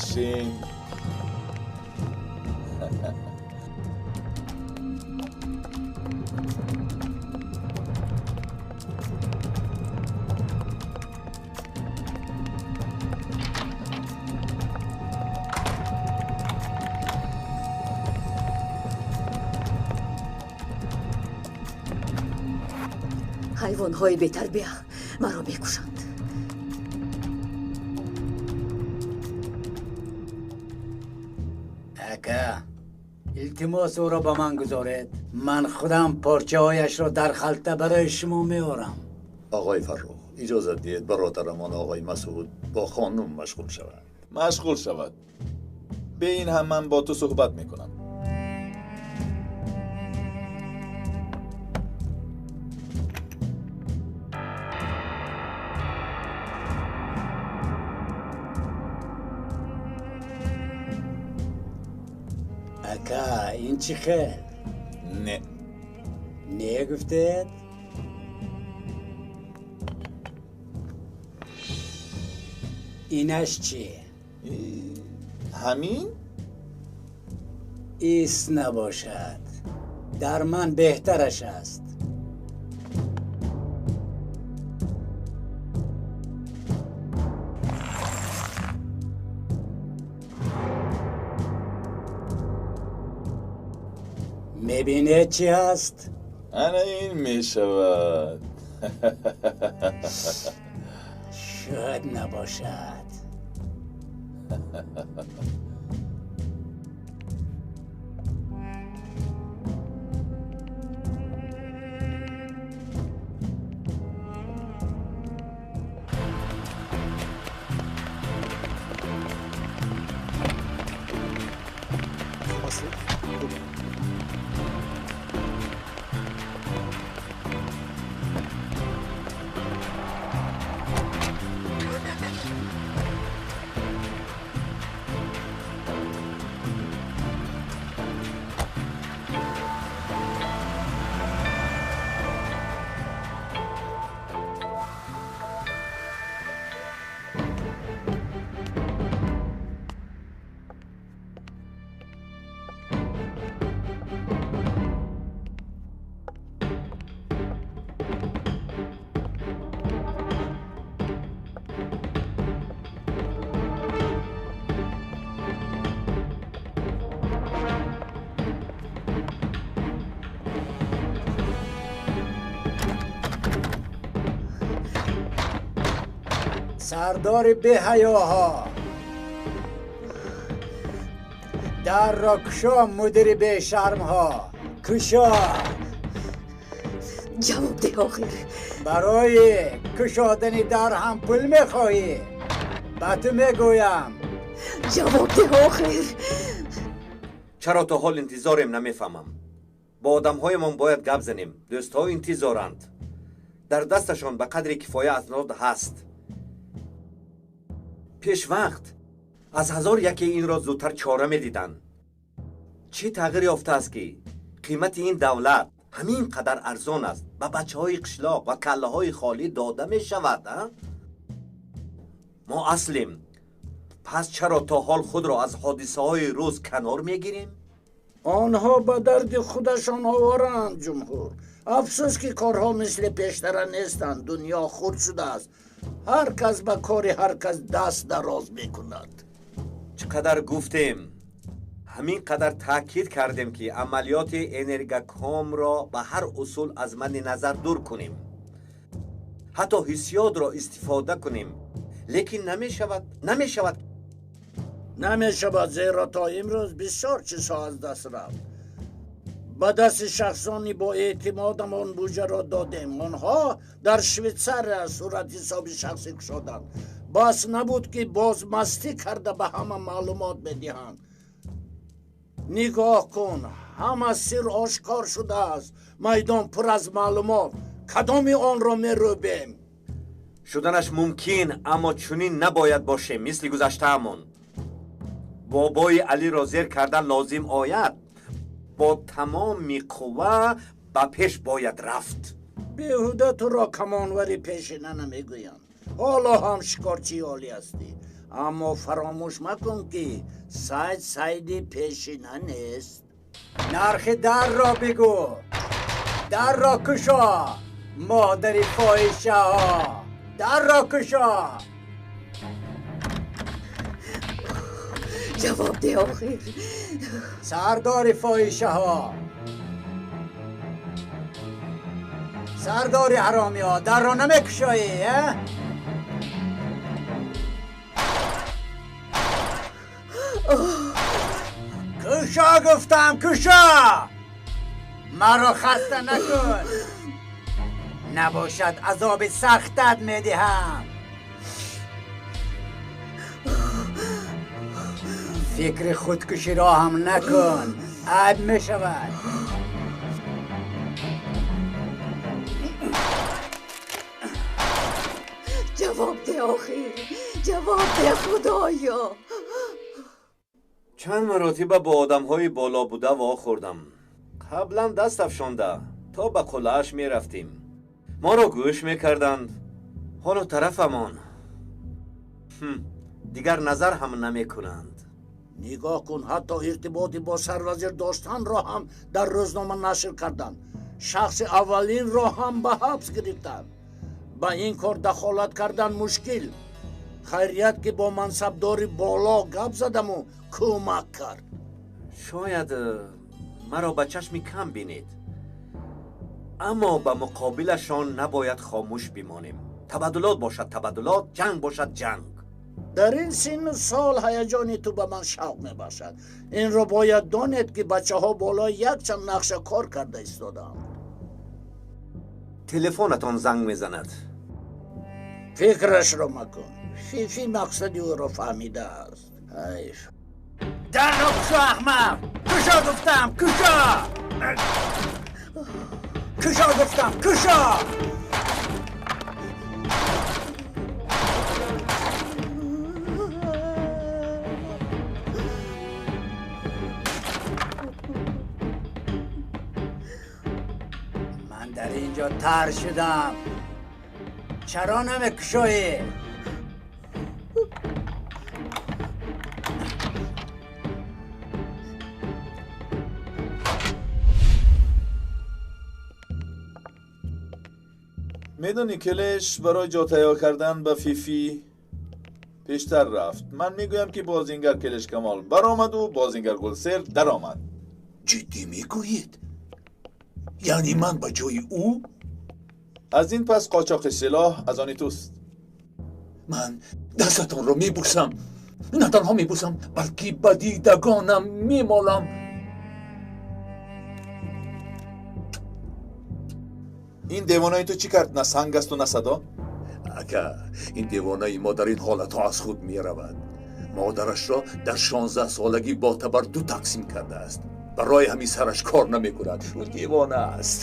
Speaker 12: Шин.
Speaker 8: Ҳайвонҳои бетарбия маро мекушанд.
Speaker 19: Ака, илтимос ӯро ба ман гузоред. Ман худам порчаҳояшро дар халта барои шумо меорам.
Speaker 5: Оғои Фаррух, иҷозат диҳед бародарамон оғои Масъуд бо хонум машғул шавад.
Speaker 12: Машғул шавад. Бе ин ҳам ман бо ту суҳбат мекунам.
Speaker 19: Ака, ин чӣ хел?
Speaker 12: Не.
Speaker 19: Не гуфтед? Инаш чӣ?
Speaker 12: Ҳамин?
Speaker 19: Ис набошад. Дар ман беҳтараш аст. Мебинед чӣ ҳаст?
Speaker 12: Ана ин мешавад.
Speaker 19: Шояд набошад. Сардори беҳаёҳо, дарро кушо, мудири бешармҳо, кушо.
Speaker 8: Ҷавоб деҳ охир.
Speaker 19: Барои кушодани дар ҳам пул мехоҳӣ? Ба ту мегӯям.
Speaker 8: Ҷавоб деҳ охир.
Speaker 18: Чаро то ҳол интизорем намефаҳмам. Бо одамҳоямон бояд гап занем. Дӯстҳо интизоранд. Дар дасташон ба қадри кифоя аснод ҳаст. Пешвақт аз ҳазор яке инро зудтар чора медиданд. Чӣ тағйир ёфтааст, ки қимати ин давлат ҳамин қадар арзон аст, ба бачаҳои қишлоқ ва каллаҳои холӣ дода мешавад? Мо аслем. Пас чаро то ҳол худро аз ҳодисаҳои рӯз канор мегирем?
Speaker 7: Онҳо ба дарди худашон овораанд, ҷумҳур. Афсӯс, ки корҳо мисли пештара нестанд. Дунё хурд шудааст. Ҳар кас ба кори ҳар кас даст дароз мекунад.
Speaker 18: Чӣ қадар гуфтем, ҳамин қадар таъкид кардем, ки амалиёти энергокомро ба ҳар усул аз мадди назар дур кунем, ҳатто ҳиссиётро истифода кунем, лекин намешавад, намешавад,
Speaker 7: намешавад, зеро то имрӯз бисёр чизҳо аз даст рафт. Ба дасти шахсони бо эътимодамон буҷаро додем. Онҳо дар Швейтсария суратҳисоби шахсӣ кушоданд. Бас набуд, ки боз мастӣ карда ба ҳама маълумот медиҳанд. Нигоҳ кун, ҳама сир ошкор шудааст. Майдон пур аз маълумот. Кадоми онро мерӯбем?
Speaker 18: Шуданаш мумкин, аммо чунин набояд бошем, мисли гузаштаамон. Бобои Алиро зер кардан лозим ояд, бо тамоми қувва ба пеш бояд рафт.
Speaker 7: Беҳуда туро камонвари пешина намегӯянд. Ҳоло ҳам шикорчии олӣ ҳастӣ, аммо фаромӯш макун, ки сайд сайди пешина нест.
Speaker 19: Нархи дарро бигӯ, дарро кушо, модари фоҳишаҳо, дарро кушо.
Speaker 8: Ҷавоб деҳ охир.
Speaker 19: Сардори фоҳишаҳо, сардори ҳаромиҳо, дарро намекушоӣ, э? Кушо гуфтам, кушо! Маро хаста накун, набошад азоби сахтат медиҳам. Фикри худкуширо ҳам накун, айб мешавад.
Speaker 8: Ҷавоб деҳ охир, ҷавоб деҳ, худоё.
Speaker 18: Чанд маротиба бо одамҳои боло буда вохӯрдам. Қаблан даст афшонда то ба қуллааш мерафтем. Моро гӯш мекарданд. Ҳоло тарафамон дигар назар ҳам намекунанд.
Speaker 7: Нигоҳ кун, ҳатто иртиботи бо сарвазир доштанро ҳам дар рӯзнома нашр карданд. Шахси аввалинро ҳам ба ҳабс гирифтанд. Ба ин кор дахолат кардан мушкил. Хайрият, ки бо мансабдори боло гап задаму кӯмак кард.
Speaker 18: Шояд маро ба чашми кам бинед, аммо ба муқобилашон набояд хомӯш бимонем. Табаддулот бошад табаддулот, ҷанг бошад ҷанг.
Speaker 7: Дар ин синну сол ҳаяҷони ту ба ман шавқ мебахшад. Инро бояд донед, ки бачаҳо болои якчанд нақша кор карда истодаанд.
Speaker 18: Телефонатон занг мезанад.
Speaker 7: Фикрашро макун. Фифи мақсади ӯро фаҳмидааст. Ҳайф.
Speaker 19: Дарро кушо, аҳмақ! Кушо гуфтам, кушо! Кушо гуфтам, кушо! Ман дар ин ҷо тар шудам. Чаро намекушоӣ?
Speaker 12: Медонӣ, Келеш барои ҷо тайёр кардан ба Фифи пештар рафт. Ман мегӯям, ки бозингар Келеш Камол баромаду бозингар Гулсер даромад.
Speaker 20: Ҷиддӣ мегӯед? Яъне ман ба ҷои ӯ?
Speaker 12: Аз ин пас қочоқи силоҳ аз они туст.
Speaker 20: Ман дастатонро мебӯсам. На танҳо мебӯсам, балки ба дидагонам мемолам.
Speaker 12: Ин девонаи ту чӣ кард? На санг асту на садо?
Speaker 20: Ака, ин девонаи мо дар ин ҳолатҳо аз худ меравад. Модарашро дар 16 солагӣ бо табар ду тақсим кардааст. Барои ҳамин сараш кор намекунад. Ӯ девона аст.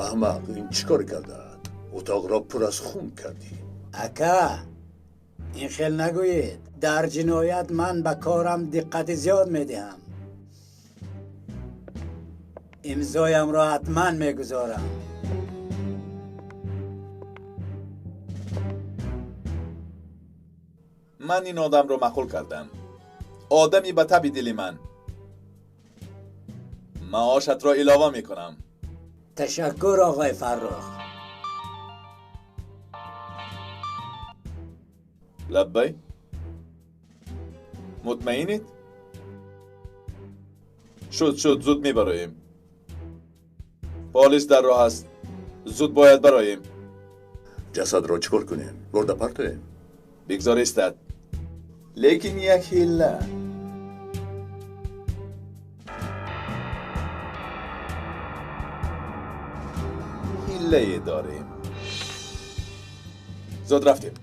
Speaker 20: Аҳмақ, ин чӣ кор кардаат? Утоқро пур аз хун кардӣ.
Speaker 19: Ака, ин хел нагӯед. Дар ҷиноят ман ба корам диққати зиёд медиҳам. Имзоямро ҳатман мегузорам.
Speaker 12: Ман ин одамро маъқул кардам. Одами ба таби дили ман. Маошатро илова мекунам.
Speaker 19: Ташаккур, оқои Фаррух.
Speaker 12: Лаббай, мутмаинед? Шуд, шуд, зуд мебароем. Полис дар роҳ аст, зуд бояд бароем.
Speaker 5: Ҷасадро чӣ кор кунем? Бурда партоем?
Speaker 12: Бигзор истад. Лекин як ҳилла. Ҳиллае дорем. Зуд рафтем.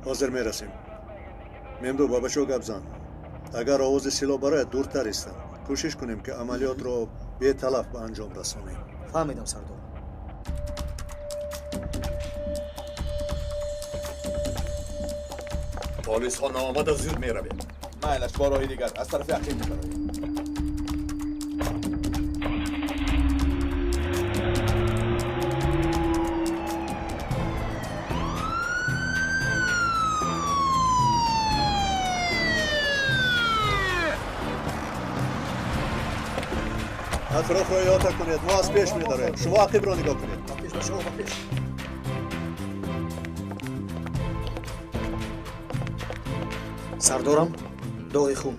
Speaker 1: Ҳозир мерасем. Мемду, ба бачаҳо гап зан. Агар овози силоҳ барояд, дуртар истам. Кӯшиш кунем, ки амалиётро беталаф ба анҷом расонем.
Speaker 17: Фаҳмидам, сардор.
Speaker 5: Полисҳо наомада, зуд меравем.
Speaker 12: Майлаш, бо роҳи дигар аз тарафи ақиб мебароем.
Speaker 1: Атрофро иҳота кунед, мо аз пеш медароем. Шумо ақибро нигоҳ кунед.
Speaker 17: Сардорам, доғи хун.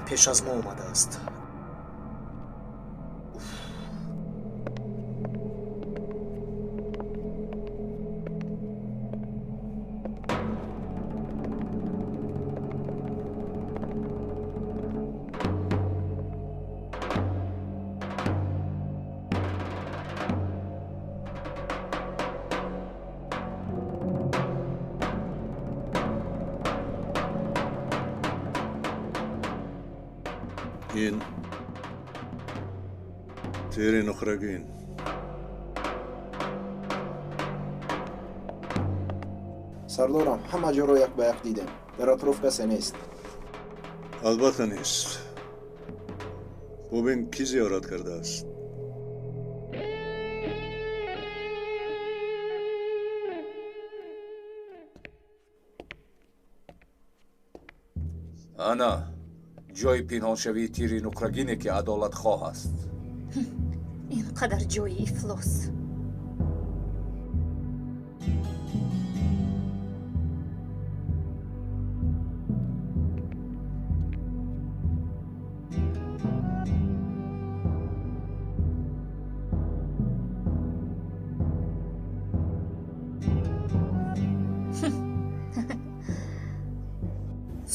Speaker 17: Пеш аз мо омадааст.
Speaker 1: Ин тири нуқрагин.
Speaker 21: Сардорам, ҳама ҷоро як ба як дидем. Дар атроф касе нест.
Speaker 1: Албатта нест. Бубин, кӣ зиёрат кардааст.
Speaker 20: Ана ҷои пинҳоншавии тири нуқрагине, ки адолатхоҳ аст.
Speaker 3: Ин қадар ҷои ифлос.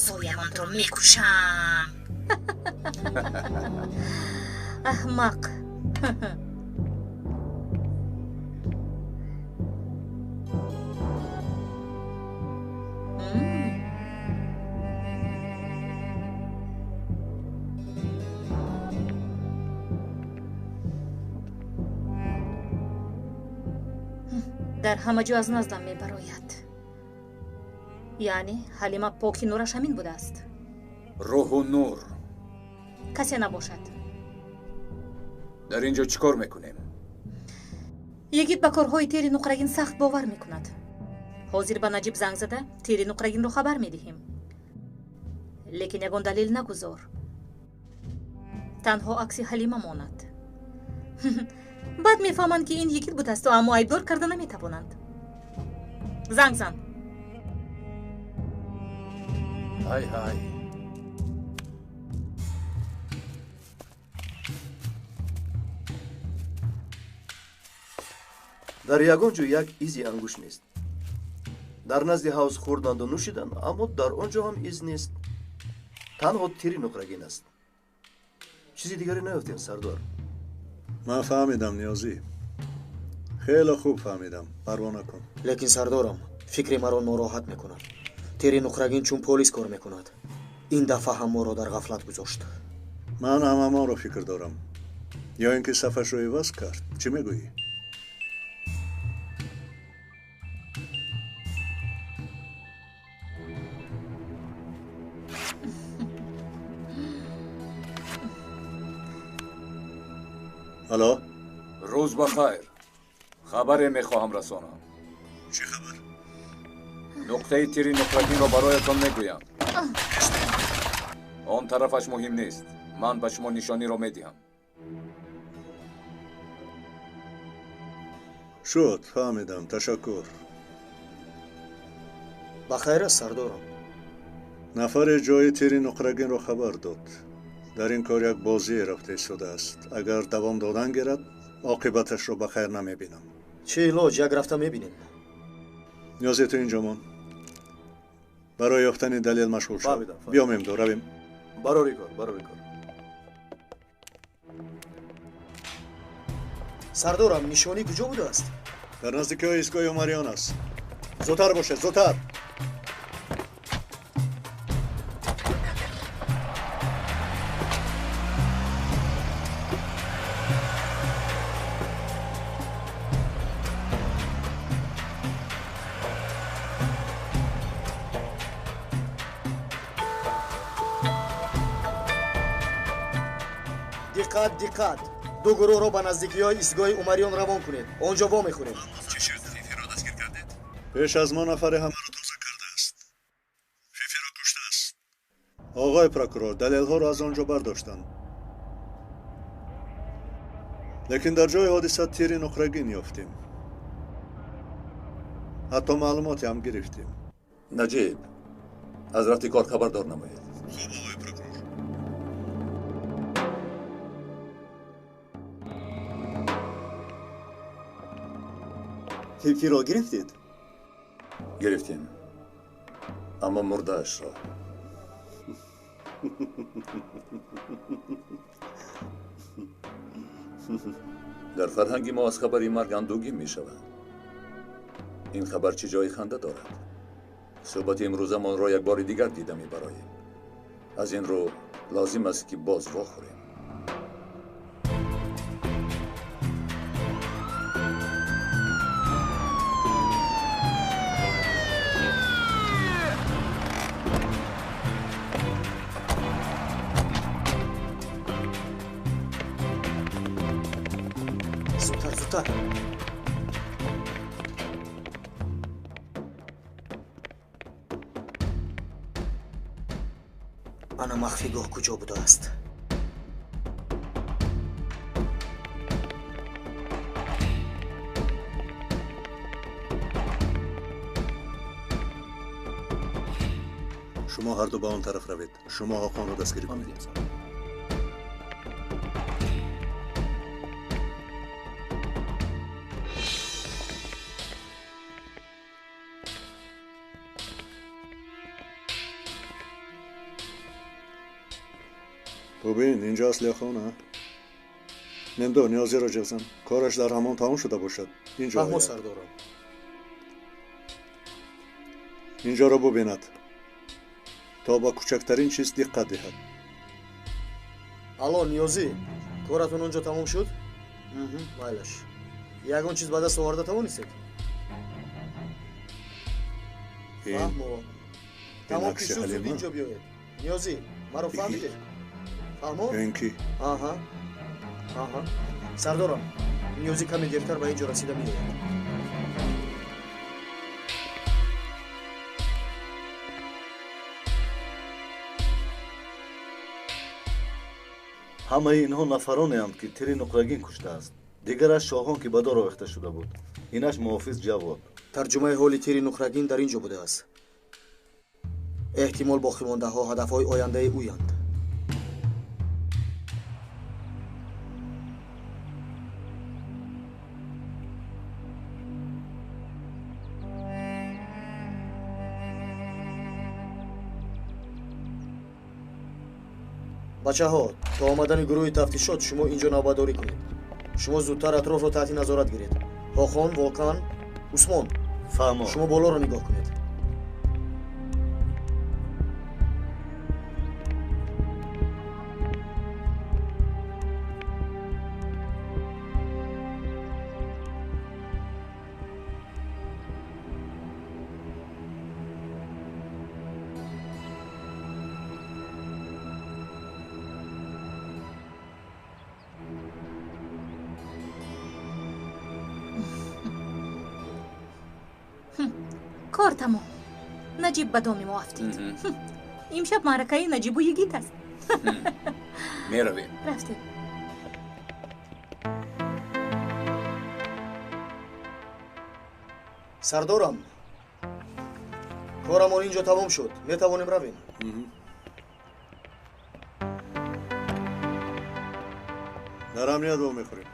Speaker 3: Зоямонро мекушам. Аҳмақ. Дар ҳама ҷо аз наздам мебарояд. Яъне Ҳалима поки нураш ҳамин будааст.
Speaker 20: Рӯҳу нур.
Speaker 3: Касе набошад.
Speaker 20: Дар ин ҷо чӣ кор мекунем?
Speaker 3: Йигит ба корҳои тири нуқрагин сахт бовар мекунад. Ҳозир ба Наҷиб занг зада, тири нуқрагинро хабар медиҳем. Лекин ягон далел нагузор. Танҳо акси Ҳалима монад. Баъд мефаҳманд, ки ин йигит будасту, аммо айбдор карда наметавонанд. Занг зан.
Speaker 20: Ҳай ҳай.
Speaker 16: Дар ягон ҷо як изи ангушт нест. Дар назди ҳавз хӯрданду нӯшиданд, аммо дар он ҷо ҳам из нест. Танҳо тири нуқрагин аст. Чизи дигаре наёфтем, сардор.
Speaker 1: Ман фаҳмидам, Ниёзӣ. Хеле хуб фаҳмидам. Парво накун.
Speaker 17: Лекин сардорам, фикри маро нороҳат мекунад. Тири нуқрагин чун полис кор мекунад. Ин дафъа ҳам моро дар ғафлат гузошт.
Speaker 1: Ман ҳам ҳамонро фикр дорам. Ё ин ки сафашро иваз кард. Чӣ мегӯӣ? Алло?
Speaker 9: Рӯз ба хайр. Хабаре мехоҳам расонам.
Speaker 1: Чӣ хабар?
Speaker 9: Нуқтаи тири нуқрагинро бароятон мегӯям. Он тарафаш муҳим нест. Ман ба шумо нишониро медиҳам.
Speaker 1: Шуд, фаҳмидам. Ташаккур.
Speaker 17: Ба хайр аст, сардорам.
Speaker 1: Нафаре ҷои тири нуқрагинро хабар дод. Дар ин кор як бозие рафта истодааст. Агар давом додан гирад, оқибаташро ба хайр намебинам.
Speaker 17: Чӣ илоҷ, як рафта мебинем.
Speaker 1: Ниёзе ту инҷо мон. Барои ёфтани далел машғул шав. Биё Мемдо, равем.
Speaker 16: Барори кор, барори кор.
Speaker 17: Сардорам, нишонӣ куҷо будааст?
Speaker 1: Дар наздикиҳои истгоҳи Умариён аст. Зудтар бошед, зудтар!
Speaker 17: Диққат, диққат! Ду гурӯҳро ба наздикиҳои истгоҳи Умариён равон кунед. Он ҷо вомехӯрем.
Speaker 5: Чӣ шуд? Фифиро дастгир кардед?
Speaker 1: Пеш аз мо нафаре ҳамаро тоза кардааст. Фифиро куштааст. Оғои прокурор, далелҳоро аз он ҷо бардоштанд. Лекин дар ҷои ҳодиса тири нуқрагин ёфтем. Ҳатто маълумоте ҳам гирифтем.
Speaker 5: Наҷиб, аз рафти кор хабардор намоед.
Speaker 1: Хуб, оғои прокурор.
Speaker 15: Фифиро гирифтед?
Speaker 5: Гирифтем, аммо мурдаашро. Дар фарҳанги мо аз хабари марг андӯгин мешавад. Ин хабар чӣ ҷои ханда дорад? Суҳбати имрӯзамонро як бори дигар дида мебароем. Аз ин рӯ лозим аст, ки боз вохӯрем.
Speaker 17: Зудтар, зудтар! Ана махфигоҳ куҷо будааст?
Speaker 1: Шумо ҳарду ба он тараф равед. Шумо Ҳоқонро дастгирӣ кунед. Бубин, инҷо асли хона. Мемдо, Ниёзиро ҷиғзан. Кораш дар ҳамон тамом шуда бошад. Инҷо
Speaker 17: Фаҳмо,
Speaker 1: ояд.
Speaker 17: сардорам.
Speaker 1: Инҷоро бубинад, то ба кӯчактарин чиз диққат диҳад.
Speaker 17: Алло, Ниёзӣ, коратон он ҷо тамом шуд? Майлаш. Ягон чиз ба даст оварда тавонистед? Фаҳмо. Тамом ки
Speaker 1: акси
Speaker 17: шуд, зуд
Speaker 1: Ҳалима?
Speaker 17: инҷо биёед. Ниёзӣ, маро фаҳмидед? Фаҳмо?
Speaker 1: Ё ин ки?
Speaker 17: Аҳа. Аҳа. Сардорам, Ниёзӣ каме дертар ба ин ҷо расида меояд.
Speaker 6: Ҳамаи инҳо нафаронеанд, ки тири нуқрагин куштааст. Дигараш Шоҳон, ки ба дор овехта шуда буд. Инаш муҳофиз Ҷавод.
Speaker 17: Тарҷумаи ҳоли тири нуқрагин дар ин ҷо будааст. Эҳтимол боқимондаҳо ҳадафҳои ояндаи ӯянд. Бачаҳо, то омадани гурӯҳи тафтишот шумо инҷо навбатдорӣ кунед. Шумо зудтар атрофро таҳти назорат гиред. Ҳохон, Волкан, Усмон.
Speaker 6: Фаҳмо.
Speaker 17: Шумо болоро нигоҳ кунед.
Speaker 3: Кор тамом. Наҷиб ба доми мо афтид. Имшаб маъракаи Наҷибу Йигит аст.
Speaker 9: Меравем.
Speaker 3: Рафтем.
Speaker 17: Сардорам, корамон инҷо тамом шуд. Метавонем равем.
Speaker 1: Дар амният вомехӯрем.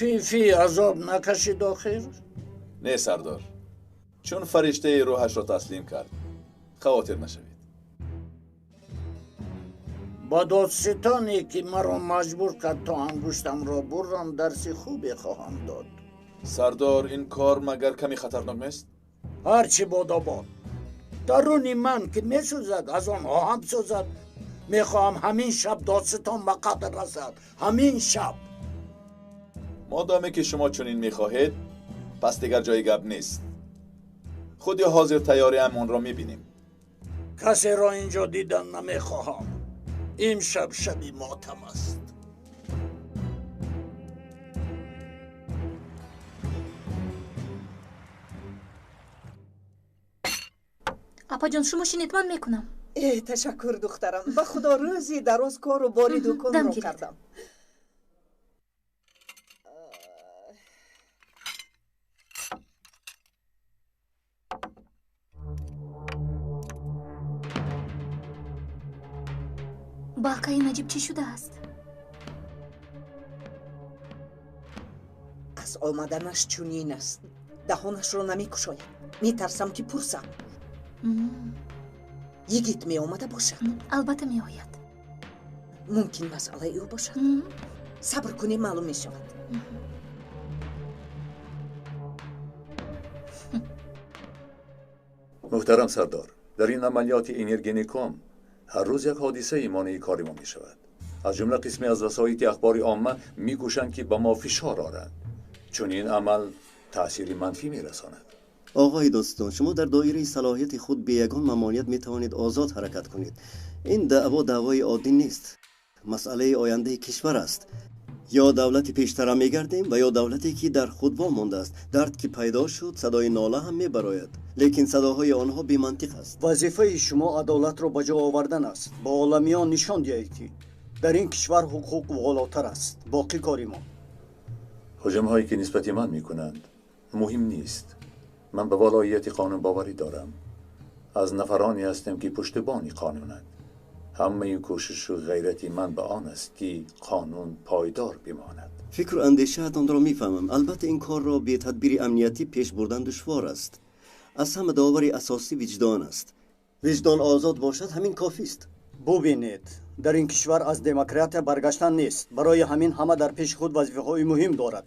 Speaker 7: Фифи азоб накашид охир?
Speaker 12: Не, сардор. Чун фариштаи рӯҳашро таслим кард. Хавотир нашавед.
Speaker 7: Ба додситоне ки маро маҷбур кард то ангуштамро бурам, дарси хубе хоҳам дод.
Speaker 12: Сардор, ин кор магар каме хатарнок нест?
Speaker 7: Ҳарчи бодобод. Даруни ман ки месӯзад, аз он оҳам сӯзад. Мехоҳам ҳамин шаб додситон ба қатл расад. Ҳамин шаб.
Speaker 12: Модоме ки шумо чунин мехоҳед, пас дигар ҷои гап нест. Худи ҳозир тайёриам онро мебинем.
Speaker 7: Касеро инҷо дидан намехоҳам. Имшаб шаби мотам аст.
Speaker 3: Апаҷон, шумо шинед, ман мекунам.
Speaker 4: Э, ташаккур, духтарам. Ба худо рӯзи дароз кору бори дуконро кардам.
Speaker 3: Ба акаи Наҷиб чӣ шудааст?
Speaker 4: Аз омаданаш чунин аст. Даҳонашро намекушояд. Метарсам ки пурсам. Йигит меомада бошад?
Speaker 3: Албатта меояд.
Speaker 4: Мумкин масъалаи ӯ бошад. Сабр кунем, маълум мешавад.
Speaker 5: Муҳтарам сардор, дар ин амалиёти Энергеником ҳар рӯз як ҳодисаи монеи кори мо мешавад. Аз ҷумла қисме аз васоити ахбори омма мекӯшанд ки ба мо фишор оранд. Чунин амал таъсири манфӣ мерасонад.
Speaker 15: Оғои дӯстон, шумо дар доираи салоҳияти худ бе ягон мамоният метавонед озод ҳаракат кунед. Ин даъво даъвои оддӣ нест. Масъалаи ояндаи кишвар аст. Ё давлати пештара мегардем ва ё давлате ки дар худ вомондааст. Дард ки пайдо шуд, садои нола ҳам мебарояд. Лекин садоҳои онҳо бемантиқ аст.
Speaker 22: Вазифаи шумо адолатро ба ҷо овардан аст. Ба оламиён нишон диҳед ки дар ин кишвар ҳуқуқ волотар аст. Боқӣ кори мо.
Speaker 5: ҳуҷумҳое ки нисбати ман мекунанд муҳим нест. Ман ба волоияти қонун боварӣ дорам. Аз нафароне ҳастам ки пуштибони қонунанд. Ҳамаи кӯшишу ғайрати ман ба он аст ки қонун пойдор бимонад.
Speaker 15: Фикру андешаатонро мефаҳмам. Албатта ин корро бе тадбири амниятӣ пеш бурдан душвор аст. Аз ҳама довари асосӣ виҷдон аст. Виҷдон озод бошад, ҳамин кофист.
Speaker 22: Бубинед, дар ин кишвар аз демократия баргаштан нест. Барои ҳамин ҳама дар пеши худ вазифаҳои муҳим дорад.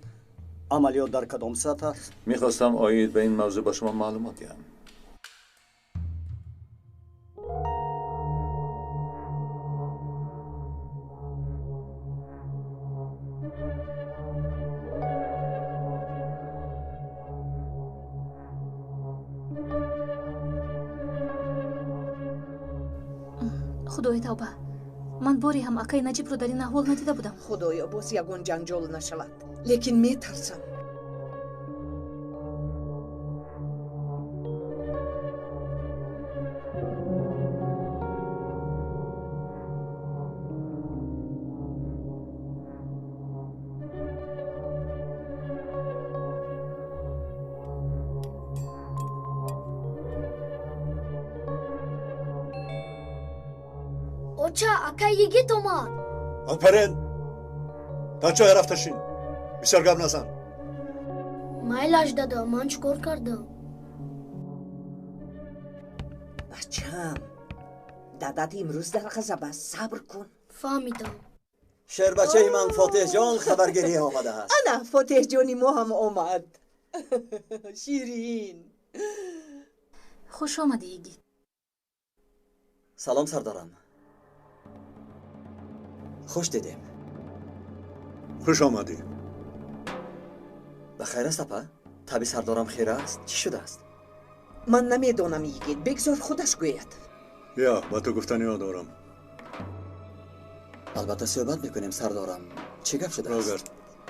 Speaker 22: Амалиёт дар кадом сатҳ аст?
Speaker 5: Мехостам оид ба ин мавзӯъ ба шумо маълумот диҳам.
Speaker 3: Худои тавба, ман боре ҳам акаи Наҷибро дар ин аҳвол надида будам.
Speaker 4: Худоё, боз ягон ҷанҷол нашавад. Лекин метарсам.
Speaker 23: Оча, акай Йигит омад.
Speaker 1: Алпарен, дар ҷое рафта шин. Бисёр гап назан.
Speaker 23: Майлаш, дада, ман чӣ кор кардам?
Speaker 4: Бачам, дадат имрӯз дар ғазаб аст. Сабр кун.
Speaker 23: Фаҳмидам.
Speaker 2: Шербачаи ман Фотеҳҷон хабаргирӣ омадааст.
Speaker 4: Ана, Фотеҳҷони мо ҳам омад. Ширин.
Speaker 3: Хуш омадӣ, Йигит.
Speaker 2: Салом, сардорам. Хуш дидем.
Speaker 1: Хуш омадӣ.
Speaker 2: Ба хайр аст, апа? Таби сардорам хира аст? Чӣ шудааст?
Speaker 4: Ман намедонам, йигит, бигзор худаш гӯяд.
Speaker 1: Бия, ба ту гуфтаниҳо дорам.
Speaker 2: Албатта суҳбат мекунем, сардорам. Чӣ гап шудааст?
Speaker 1: Рогард.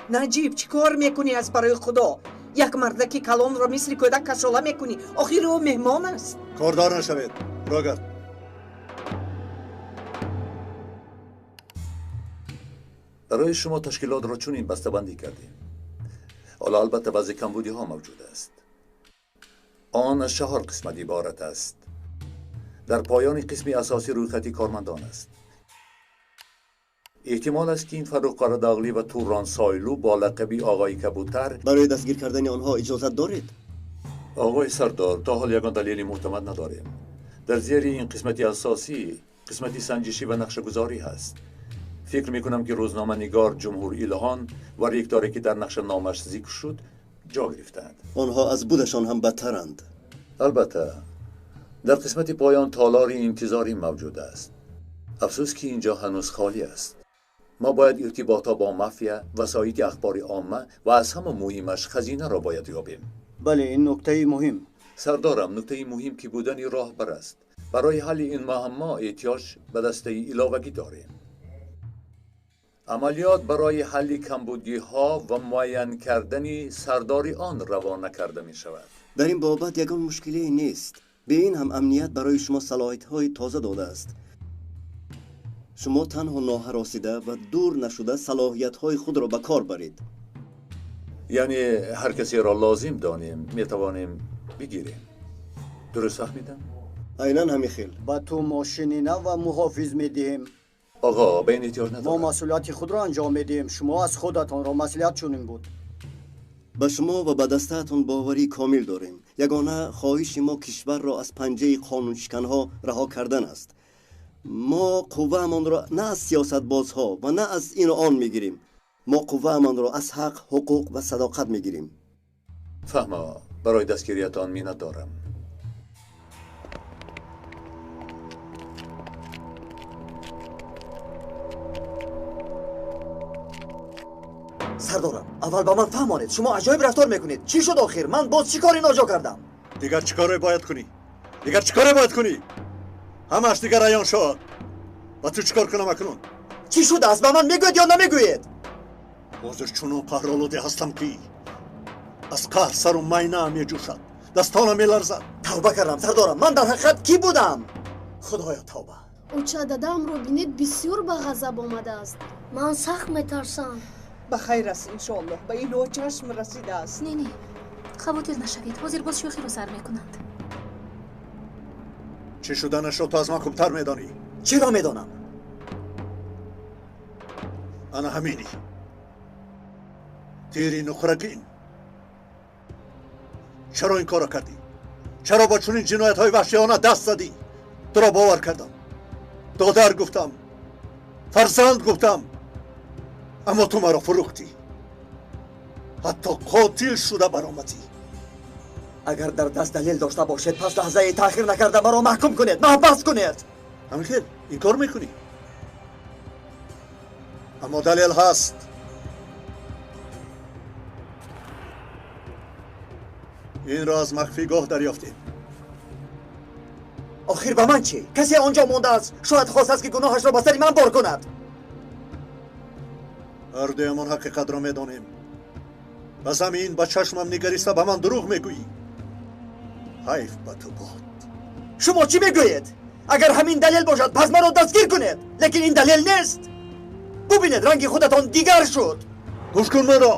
Speaker 4: Наҷиб, чӣ кор мекунӣ аз барои Худо? Як мардаки калонро мисли кӯдак кашола мекунӣ. Охир ӯ меҳмон аст.
Speaker 1: Кордор нашавед, Рогард.
Speaker 5: Барои шумо ташкилотро чунин бастабандӣ кардем. Ҳоло албатта баъзе камбудиҳо мавҷуд аст. Он аз 4 қисмат иборат аст. Дар поёни қисми асосӣ рӯйхати кормандон аст. Эҳтимол аст ки ин Фаррух Қарадоғлӣ ва Турон Сойлу бо лақаби оғои кабутар
Speaker 15: барои дастгир кардани онҳо иҷозат доред?
Speaker 5: Оғои сардор, то ҳол ягон далели мӯътамад надорем. Дар зери ин қисмати асосӣ қисмати санҷишӣ ва нақшагузорӣ ҳаст. Фикр мекунам ки рӯзноманигор Ҷумҳур Илҳон ва ректоре ки дар нақшаномаш зикр шуд ҷо гирифтаанд.
Speaker 15: Онҳо аз будашон ҳам бадтаранд.
Speaker 5: Албатта, дар қисмати поён толори интизорӣ мавҷуд аст. Афсӯс ки инҷо ҳанӯз холӣ аст. Мо бояд иртиботҳо бо мафия, васоити ахбори омма ва аз ҳама муҳимаш хазинаро бояд ёбем.
Speaker 22: Бале, ин нуктаи муҳим.
Speaker 5: Сардорам, нуктаи муҳим ки будани роҳбар аст. Барои ҳалли ин муаммо эҳтиёҷ ба дастаи иловагӣ дорем. Амалиёт барои ҳалли камбудиҳо ва муайян кардани сардори он равона карда мешавад.
Speaker 15: Дар ин бобат ягон мушкиле нест. Бе ин ҳам амният барои шумо салоҳиятҳои тоза додааст. Шумо танҳо ноҳаросида ва дур нашуда салоҳиятҳои худро ба кор баред.
Speaker 5: Яъне ҳар касеро лозим донем, метавонем бигирем. Дуруст фаҳмидам?
Speaker 15: Айнан ҳамин хел.
Speaker 22: Ба ту мошини нав ва муҳофиз медиҳем.
Speaker 5: Оғо, ба ин эҳтиёҷ надорам.
Speaker 22: Мо масъулияти худро анҷом медиҳем. Шумо аз худатонро масъулият чунин буд.
Speaker 15: Ба шумо ва ба дастаатон боварии комил дорем. Ягона хоҳиши мо кишварро аз панҷаи қонуншиканҳо раҳо кардан аст. Мо қувваамонро на аз сиёсатбозҳо ва на аз ину он мегирем. Мо қувваамонро аз ҳақ, ҳуқуқ ва садоқат мегирем.
Speaker 5: Фаҳмо, барои дастгириятон миннат дорам.
Speaker 2: Сардорам, аввал ба ман фаҳмонед, шумо аҷоиб рафтор мекунед. Чӣ шуд охир? Ман боз чӣ коре ноҷо кардам?
Speaker 1: Дигар чӣ коре бояд кунӣ? Дигар чӣ коре бояд кунӣ? Ҳамааш дигар аён шуд. Ба ту чӣ кор кунам акнун?
Speaker 2: Чӣ шудааст? Ба ман мегӯед ё намегӯед?
Speaker 1: Ҳозир чунон қаҳролуде ҳастам ки аз қаҳр сару майнаам меҷӯшад, дастонам меларзад.
Speaker 2: Тавба кардам, сардорам. Ман дар ҳақиқат кӣ будам? Худоё, тавба.
Speaker 23: Оча, дадаамро бинед, бисёр ба ғазаб омадааст. Ман сахт метарсам.
Speaker 4: Ба хайр аст, иншоаллоҳ. Ба ило чашм расидааст.
Speaker 3: Не, не, хавотир нашавед. Ҳозир боз шӯхиро сар мекунанд.
Speaker 1: Чӣ шуданашро ту аз ман хубтар медонӣ.
Speaker 2: Чиро медонам?
Speaker 1: Ана ҳаминӣ. Тири нуқрагин. Чаро ин корро кардӣ? Чаро бо чунин ҷиноятҳои ваҳшиёна даст задӣ? Туро бовар кардам. Додар гуфтам, фарзанд гуфтам, аммо ту маро фурӯхтӣ. Ҳатто қотил шуда баромадӣ.
Speaker 2: Агар дар даст далел дошта бошед, пас лаҳзае таъхир накарда маро маҳкум кунед, маҳбас кунед.
Speaker 1: Ҳамин хел ин кор мекунӣ? Аммо далел ҳаст. Инро аз махфигоҳ дарёфтем.
Speaker 2: Охир ба ман чӣ? Касе онҷо мондааст, шояд хостааст ки гуноҳашро ба сари ман бор кунад.
Speaker 1: Ҳар дуямон ҳақиқатро медонем. Ба замин ба чашмам нигариста ба ман дурӯғ мегӯӣ. Ҳайф ба ту бод.
Speaker 2: Шумо чӣ мегӯед? Агар ҳамин далел бошад, пас маро дастгир кунед. Лекин ин далел нест. Бубинед, ранги худатон дигар шуд.
Speaker 1: Гӯш кун маро.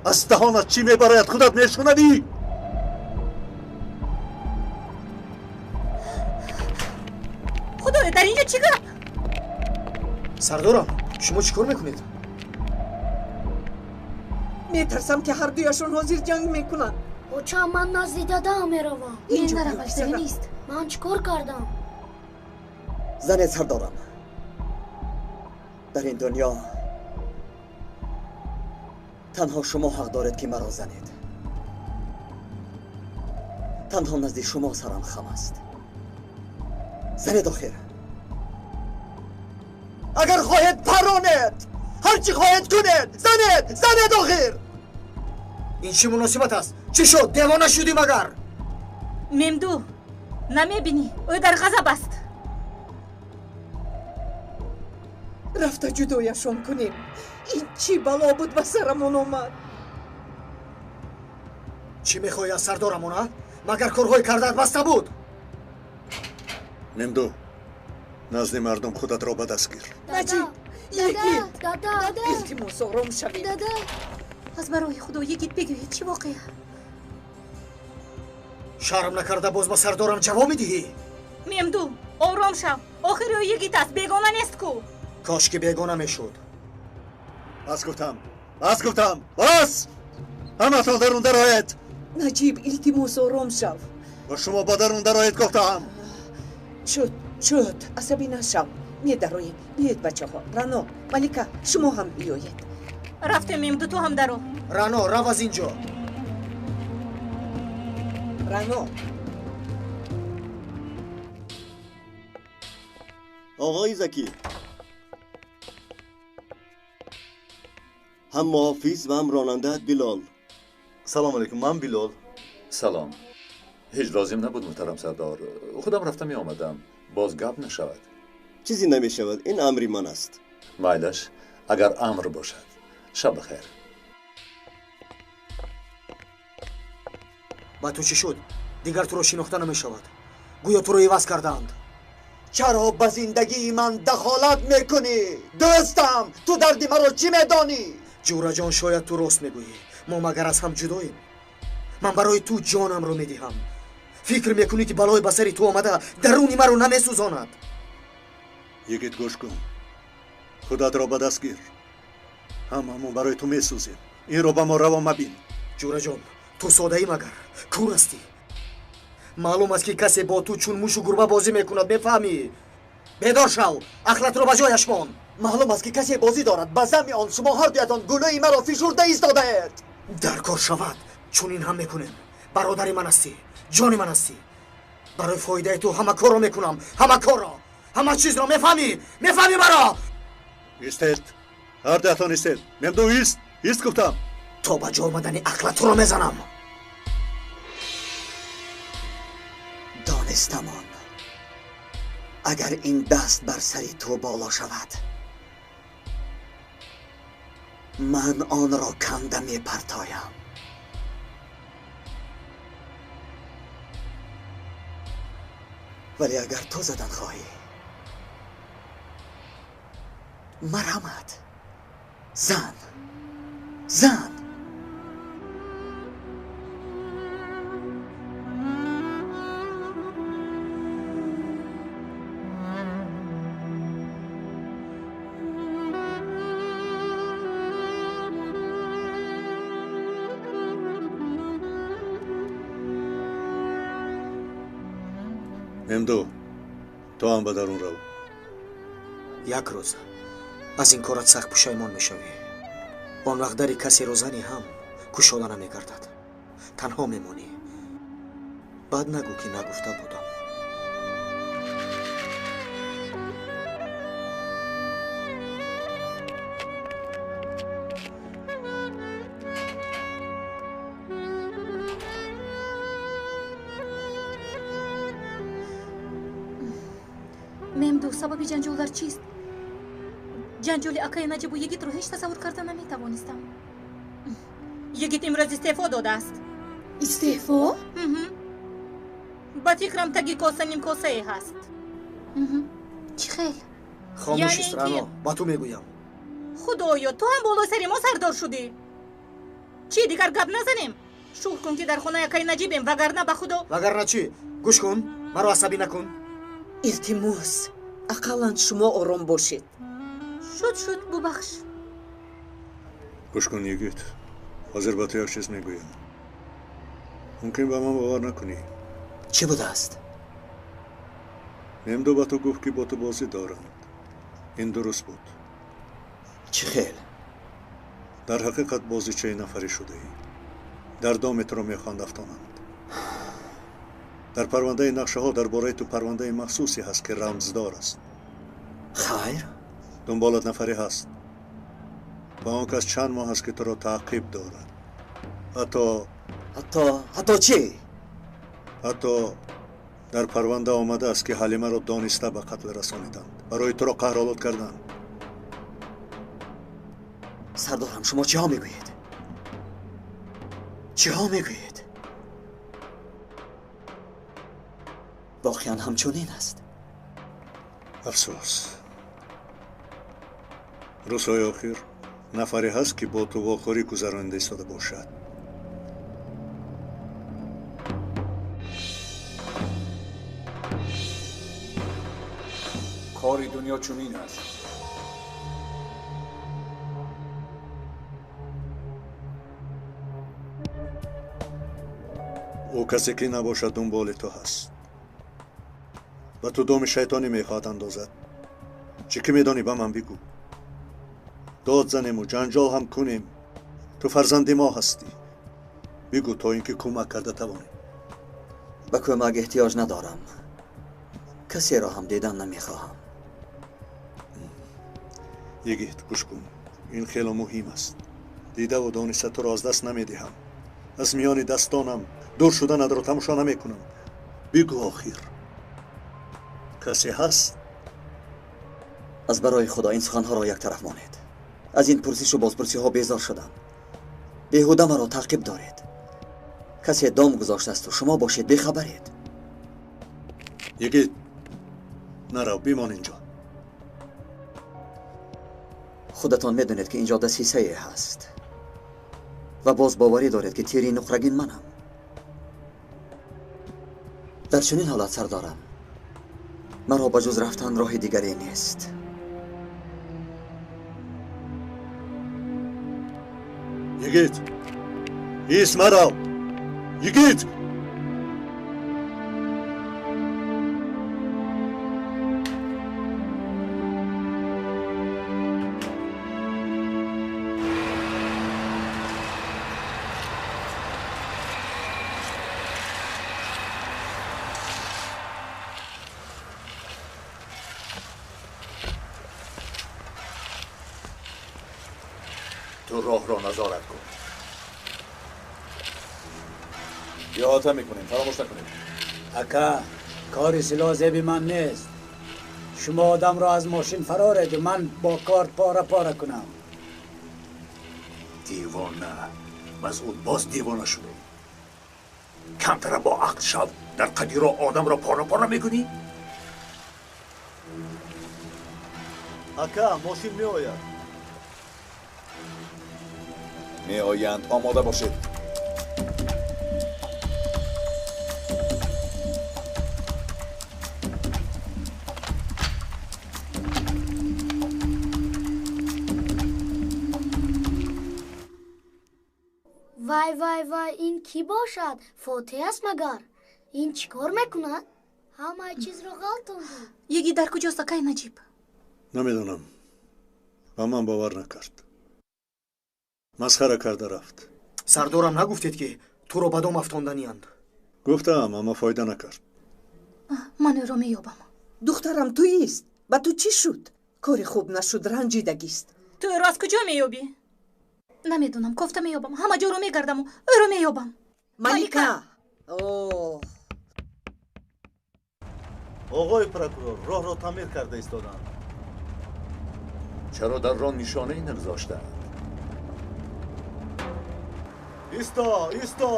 Speaker 1: Аз даҳонат чӣ мебарояд, худат мешунавӣ?
Speaker 3: Худоё, дар инҷо чӣ гап?
Speaker 17: Сардорам, шумо чӣ кор мекунед?
Speaker 4: Метарсам ки ҳар дуяшон ҳозир ҷанг мекунанд.
Speaker 23: Оча, ман назди дадаам меравам.
Speaker 3: Не, нарав, аҷдавӣ нест.
Speaker 23: Ман чӣ кор кардам?
Speaker 2: Занед, сардорам. Дар ин дунё танҳо шумо ҳақ доред ки маро занед. Танҳо назди шумо сарам хам аст. Занед охир. Агар хоҳед паронед, ҳар чӣ хоҳед кунед, занед, занед охир.
Speaker 17: Ин чӣ муносибат аст? Чӣ шуд? Девона шудӣ магар?
Speaker 3: Мемду, намебинӣ, ӯ дар ғазаб аст.
Speaker 4: Рафта ҷудояшон кунем. Ин чӣ бало буд ба сарамон омад?
Speaker 17: Чӣ мехоҳӣ аз сардорамон, а? Магар корҳои кардаат бас набуд?
Speaker 1: Мемду, назди мардум худатро ба даст гир.
Speaker 4: Наҷиб, йигит, илтимос, ором шавед.
Speaker 3: Аз барои Худо, йигит, бигӯед, чӣ воқеа?
Speaker 17: Шарм накарда боз ба сардорам ҷавоб медиҳӣ?
Speaker 3: Мемду, ором шав. Охир ӯ йигит аст, бегона нест ку.
Speaker 17: Кош ки бегона мешуд.
Speaker 1: Бас гуфтам, бас гуфтам, бас! Ҳаматон дарун дароед.
Speaker 4: Наҷиб, илтимос, ором шав.
Speaker 1: Ба шумо ба дарун дароед гуфтам.
Speaker 4: Шуд, шуд, асабӣ нашав. Медароем. Биёед, бачаҳо. Рано, Малика, шумо ҳам биёед.
Speaker 3: Рафтем, Мемду, ту ҳам даро.
Speaker 17: Рано, рав аз ин ҷо.
Speaker 4: Рано.
Speaker 15: Оғои Закӣ, ҳам муҳофиз ва ҳам ронандаат Билол.
Speaker 6: Салом алейкум, ман Билол.
Speaker 5: Салом. Ҳеҷ лозим набуд, муҳтарам сардор. Худам рафта меомадам. Боз гап нашавад.
Speaker 15: Чизе намешавад, ин амри ман аст.
Speaker 5: Майлаш, агар амр бошад. Шаб бахайр.
Speaker 17: Ба ту чӣ шуд? Дигар туро шинохта намешавад. Гӯё туро иваз кардаанд.
Speaker 2: Чаро ба зиндагии ман дахолат мекунӣ? Дӯстам, ту дарди маро чӣ медонӣ?
Speaker 17: Ҷураҷон, шояд ту рост мегӯӣ. Мо магар аз ҳам ҷудоем? Ман барои ту ҷонамро медиҳам. Фикр мекунӣ, ки балое ба сари ту омада даруни маро намесӯзонад?
Speaker 1: Йигит, гӯш кун. Худатро ба даст гир. Ҳамамон барои ту месӯзем. Инро ба мо раво мабин.
Speaker 17: Ҷураҷон, ту содаӣ магар? Кур ҳастӣ? Маълум аст, ки касе бо ту чун мушу гурба бозӣ мекунад, мефаҳмӣ? Бедор шав, ақлатро ба ҷояш мон.
Speaker 2: Маълум аст, ки касе бозӣ дорад. Ба замми он шумо ҳар дуятон гулӯи маро фишурда истодаед.
Speaker 17: Дар кор шавад, чунин ҳам мекунем. Бародари ман ҳастӣ, ҷони ман ҳастӣ. Барои фоидаи ту ҳама корро мекунам, ҳама корро, ҳама чизро, мефаҳмӣ? Мефаҳмӣ маро?
Speaker 1: Истед, ҳар дуятон истед. Мемду, ист, ист гуфтам.
Speaker 17: То ба ҷо омадани ақлат туро мезанам.
Speaker 2: Донистамон, агар ин даст бар сари ту боло шавад, ман онро канда мепартоям. Вале агар ту задан хоҳӣ, марҳамат, зан, зан.
Speaker 1: Мемду, ту ҳам ба дарун рав.
Speaker 17: Як рӯз аз ин корат сахт пушаймон мешавӣ. Он вақт дари касеро зани ҳам кушода намегардад. Танҳо мемонӣ. Баъд нагӯ, ки нагуфта будам.
Speaker 3: Мемду, сабаби ҷанҷол дар чист? Ҷанҷоли акаи Наҷибу йигитро ҳеҷ тасаввур карда наметавонистам. Йигит имрӯз истеъфо додааст.
Speaker 23: Истеъфо?
Speaker 3: Ба фикрам, таги коса нимкосае ҳаст. Чӣ хел?
Speaker 17: Хомӯш ист, Рано, ба ту мегӯям.
Speaker 3: Худоё, ту ҳам болои сари мо сардор шудӣ. Чӣ, дигар гап назанем? Шукр кун, ки дар хонаи акаи Наҷибем, вагарна ба Худо.
Speaker 17: Вагарна чӣ? Гӯш кун, маро асабӣ накун.
Speaker 4: Илтимос, ақаллан шумо ором бошед.
Speaker 3: Шуд, шуд, бубахш.
Speaker 1: Гӯш кун, йигит, ҳозир ба ту як чиз мегӯям. Мумкин ба ман бовар накунӣ.
Speaker 2: Чӣ будааст?
Speaker 1: Мемду ба ту гуфт, ки бо ту бозӣ доранд. Ин дуруст буд.
Speaker 2: Чӣ хел?
Speaker 1: Дар ҳақиқат бозичаи нафарӣ шудаӣ. Дар доми туро мехоҳанд афтонанд. Дар парвандаи нақшаҳо дар бораи ту парвандаи махсусе ҳаст, ки рамздор аст.
Speaker 2: Хайр?
Speaker 1: Дунболат нафаре ҳаст ва он кас чанд моҳ аст, ки туро таъқиб дорад. Ҳатто
Speaker 2: ҳатто чӣ?
Speaker 1: Ҳатто дар парванда омадааст, ки Ҳалимаро дониста ба қатл расониданд, барои туро қаҳролуд карданд.
Speaker 2: Сардорам, шумо чиҳо мегӯед? Чиҳо мегӯед? Воқеан ҳамчунин аст.
Speaker 1: Афсӯс, рӯзҳои охир нафаре ҳаст, ки бо ту вохӯрӣ гузаронида истода бошад.
Speaker 9: Кори дунё чунин аст.
Speaker 1: Ӯ касе ки набошад, дунболи ту ҳаст. Ба ту доми шайтонӣ мехоҳад андозад. Чӣ ки медонӣ, ба ман бигӯ. Дод занему ҷанҷол ҳам кунем, ту фарзанди мо ҳастӣ. Бигӯ, то ин ки кӯмак карда тавонем.
Speaker 2: Ба кӯмак эҳтиёҷ надорам. Касеро ҳам дидан намехоҳам.
Speaker 1: Йигит, гӯш кун, ин хело муҳим аст. Дидаву дониста туро аз даст намедиҳам. Аз миёни дастонам дур шуданатро тамошо намекунам. Бигӯ, охир касе ҳаст?
Speaker 2: Аз барои Худо ин суханҳоро як тараф монед. Аз ин пурсишу бозпурсиҳо безор шудам. Беҳуда маро таъқиб доред. Касе дом гузоштаасту шумо бошед бехабаред.
Speaker 1: Йигит, нарав, бимон инҷо.
Speaker 2: Худатон медонед, ки инҷо дасисае ҳаст ва боз боварӣ доред, ки тири нуқрагин манам. Дар чунин ҳолат, сардорам, маро ба ҷуз рафтан роҳи дигаре нест.
Speaker 1: Йигит, ист, марав! Йигит!
Speaker 20: تو راه را نظارت کن.
Speaker 12: احاطه میکنیم، فراموش نکنید.
Speaker 19: اکا، کاری سلاح زیب من نیست. شما آدم را از ماشین فرارید و من با کارت پاره پاره کنم.
Speaker 20: دیوانه مسعود، باز دیوانه شده. کمتر با عقل شو. در قدیر آدم را پاره پاره میکنی؟
Speaker 6: اکا، ماشین میآید.
Speaker 12: می آیند، آماده باشید.
Speaker 23: Вай, вай, вай, ин кӣ бошад? Фотеҳ аст магар? Ин чӣ кор мекунад? Ҳамаи чизро ғалтонди.
Speaker 3: Йигит дар куҷост, акай Наҷиб?
Speaker 1: Намедонам. Ба ман бовар накард. Масхара карда рафт.
Speaker 17: Сардорам, нагуфтед, ки туро ба дом афтонданианд?
Speaker 1: Гуфтаам, аммо фоида накард.
Speaker 3: Ман ӯро меёбам.
Speaker 4: Духтарам туист. Ба ту чӣ шуд? Кори хуб нашуд, ранҷидагист.
Speaker 3: Ту ӯро аз куҷо меёбӣ? Намедонам, кофта меёбам, ҳама ҷоро мегардаму ӯро меёбам.
Speaker 4: Малика!
Speaker 6: Оғои прокурор, роҳро таъмир карда истоданд.
Speaker 20: Чаро дар роҳ нишонае нагузоштаанд?
Speaker 6: Исто, исто,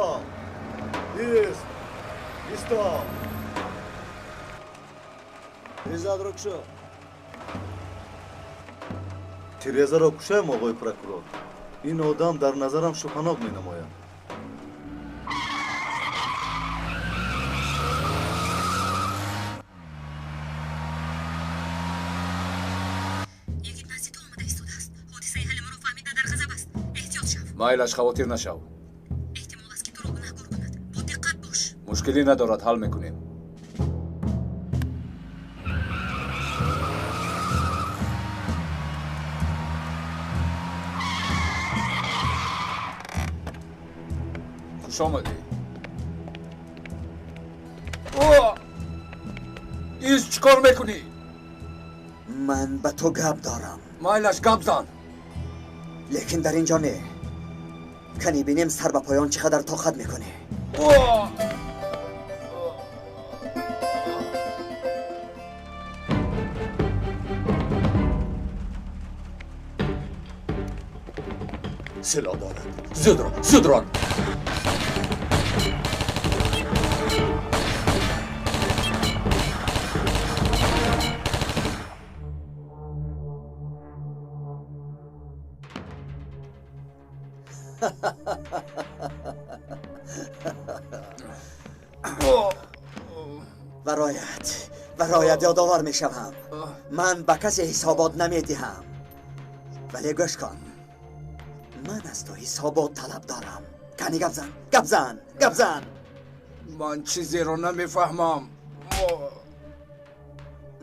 Speaker 6: ист, исто. Тирезаро кушо. Тирезаро кушаем, оғои прокурор. Ин одам дар назарам шубҳанок менамояд.
Speaker 3: Йигит назди ту омада истодааст. Ҳодисаи Ҳалимаро фаҳмида дар ғазаб аст. Эҳтиёт шав.
Speaker 9: Майлаш, хавотир нашав.
Speaker 3: Эҳтимол аст, ки туро гунаҳкор кунад. Бо диққат бош.
Speaker 9: Мушкилӣ надорад, ҳал мекунем. Хуш омадӣ. Ист, чӣ кор мекунӣ?
Speaker 2: Ман ба ту гап дорам.
Speaker 9: Майлаш, гап зан.
Speaker 2: Лекин дар ин ҷо не. Кани бинем, сар ба поён чӣ қадар тоқат мекунӣ.
Speaker 20: Силоҳ дорад. Зуд рон, зуд рон.
Speaker 2: برایت یادآور میشوم، من به کسی حسابات نمیدهم، ولی گوش کن، من از تو حسابات طلب دارم. کنی گپ زن، گپ زن، گپ زن.
Speaker 7: من چیزی رو نمیفهمم.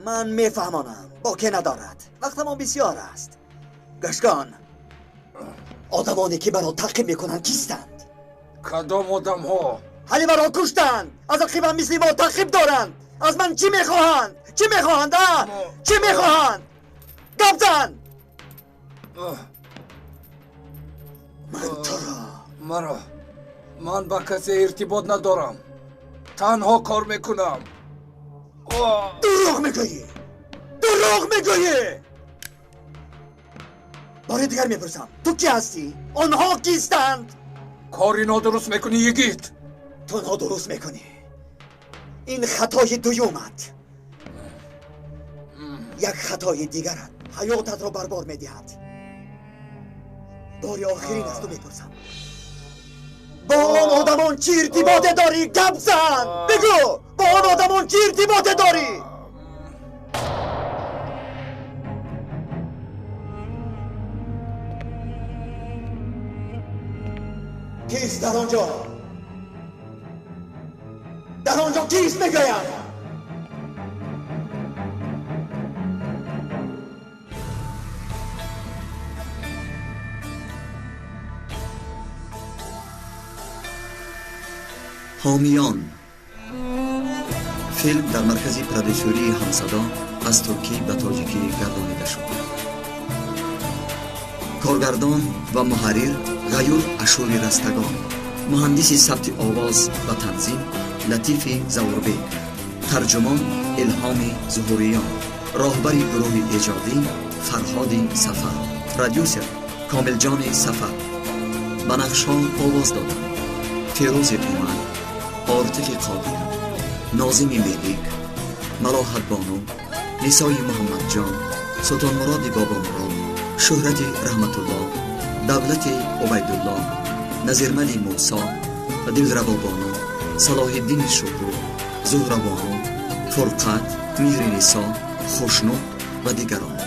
Speaker 2: من میفهمانم، باکی ندارد، وقتمان بسیار است. گوش کن، آدمانی که مرا تعقیب میکنند کیستند؟
Speaker 7: کدام آدم ها؟
Speaker 2: حالی مرا کشتند، از عقیبم مثل ما تعقیب دارند. از من چی میخواهند؟ چی میخواهند؟ چی میخواهند؟ گپ زن. من تو را،
Speaker 7: مرا، من با کسی ارتباط ندارم، تنها کار میکنم.
Speaker 2: دروغ میگویی، دروغ میگویی. بار دیگر میپرسم، تو کی هستی؟ آنها کیستند؟
Speaker 7: کاری نادرست میکنی یگیت.
Speaker 2: تو نادرست میکنی. این خطای دویومت. یک خطای دیگرت حیاتت را بربار میدهد. بار آخرین از تو میپرسم، با آن آدمان چی ارتباط داری؟ گپ زن، بگو با آن آدمان چی ارتباط داری؟ کیست در آنجا؟ در آنجا کیست میگویم؟ حامیان. فیلم در مرکز پرودیوسری همصدا از ترکی به تاجیکی گردانیده شد. کارگردان و محرر غیور اشوری رستگان، مهندس ثبت آواز و تنظیم لطیف زوربیک، ترجمان الهام ظهوریان، راهبر گروه ایجادی فرهاد سفر، پرودیوسر کامل جان سفر. به نقش‌ها آواز دادند فیروز عمر، آرتف قادر، ناظم ملیک، ملاحت بانو، نسای محمد جان، سلطان مراد بابا مراد، شهرت رحمت الله، دولت عبیدالله، نظیرمل موسی، دلربا بانو، صلاح الدین شکر، زهره بانو، فرقت، مهرنسا، خوشنود و دیگران.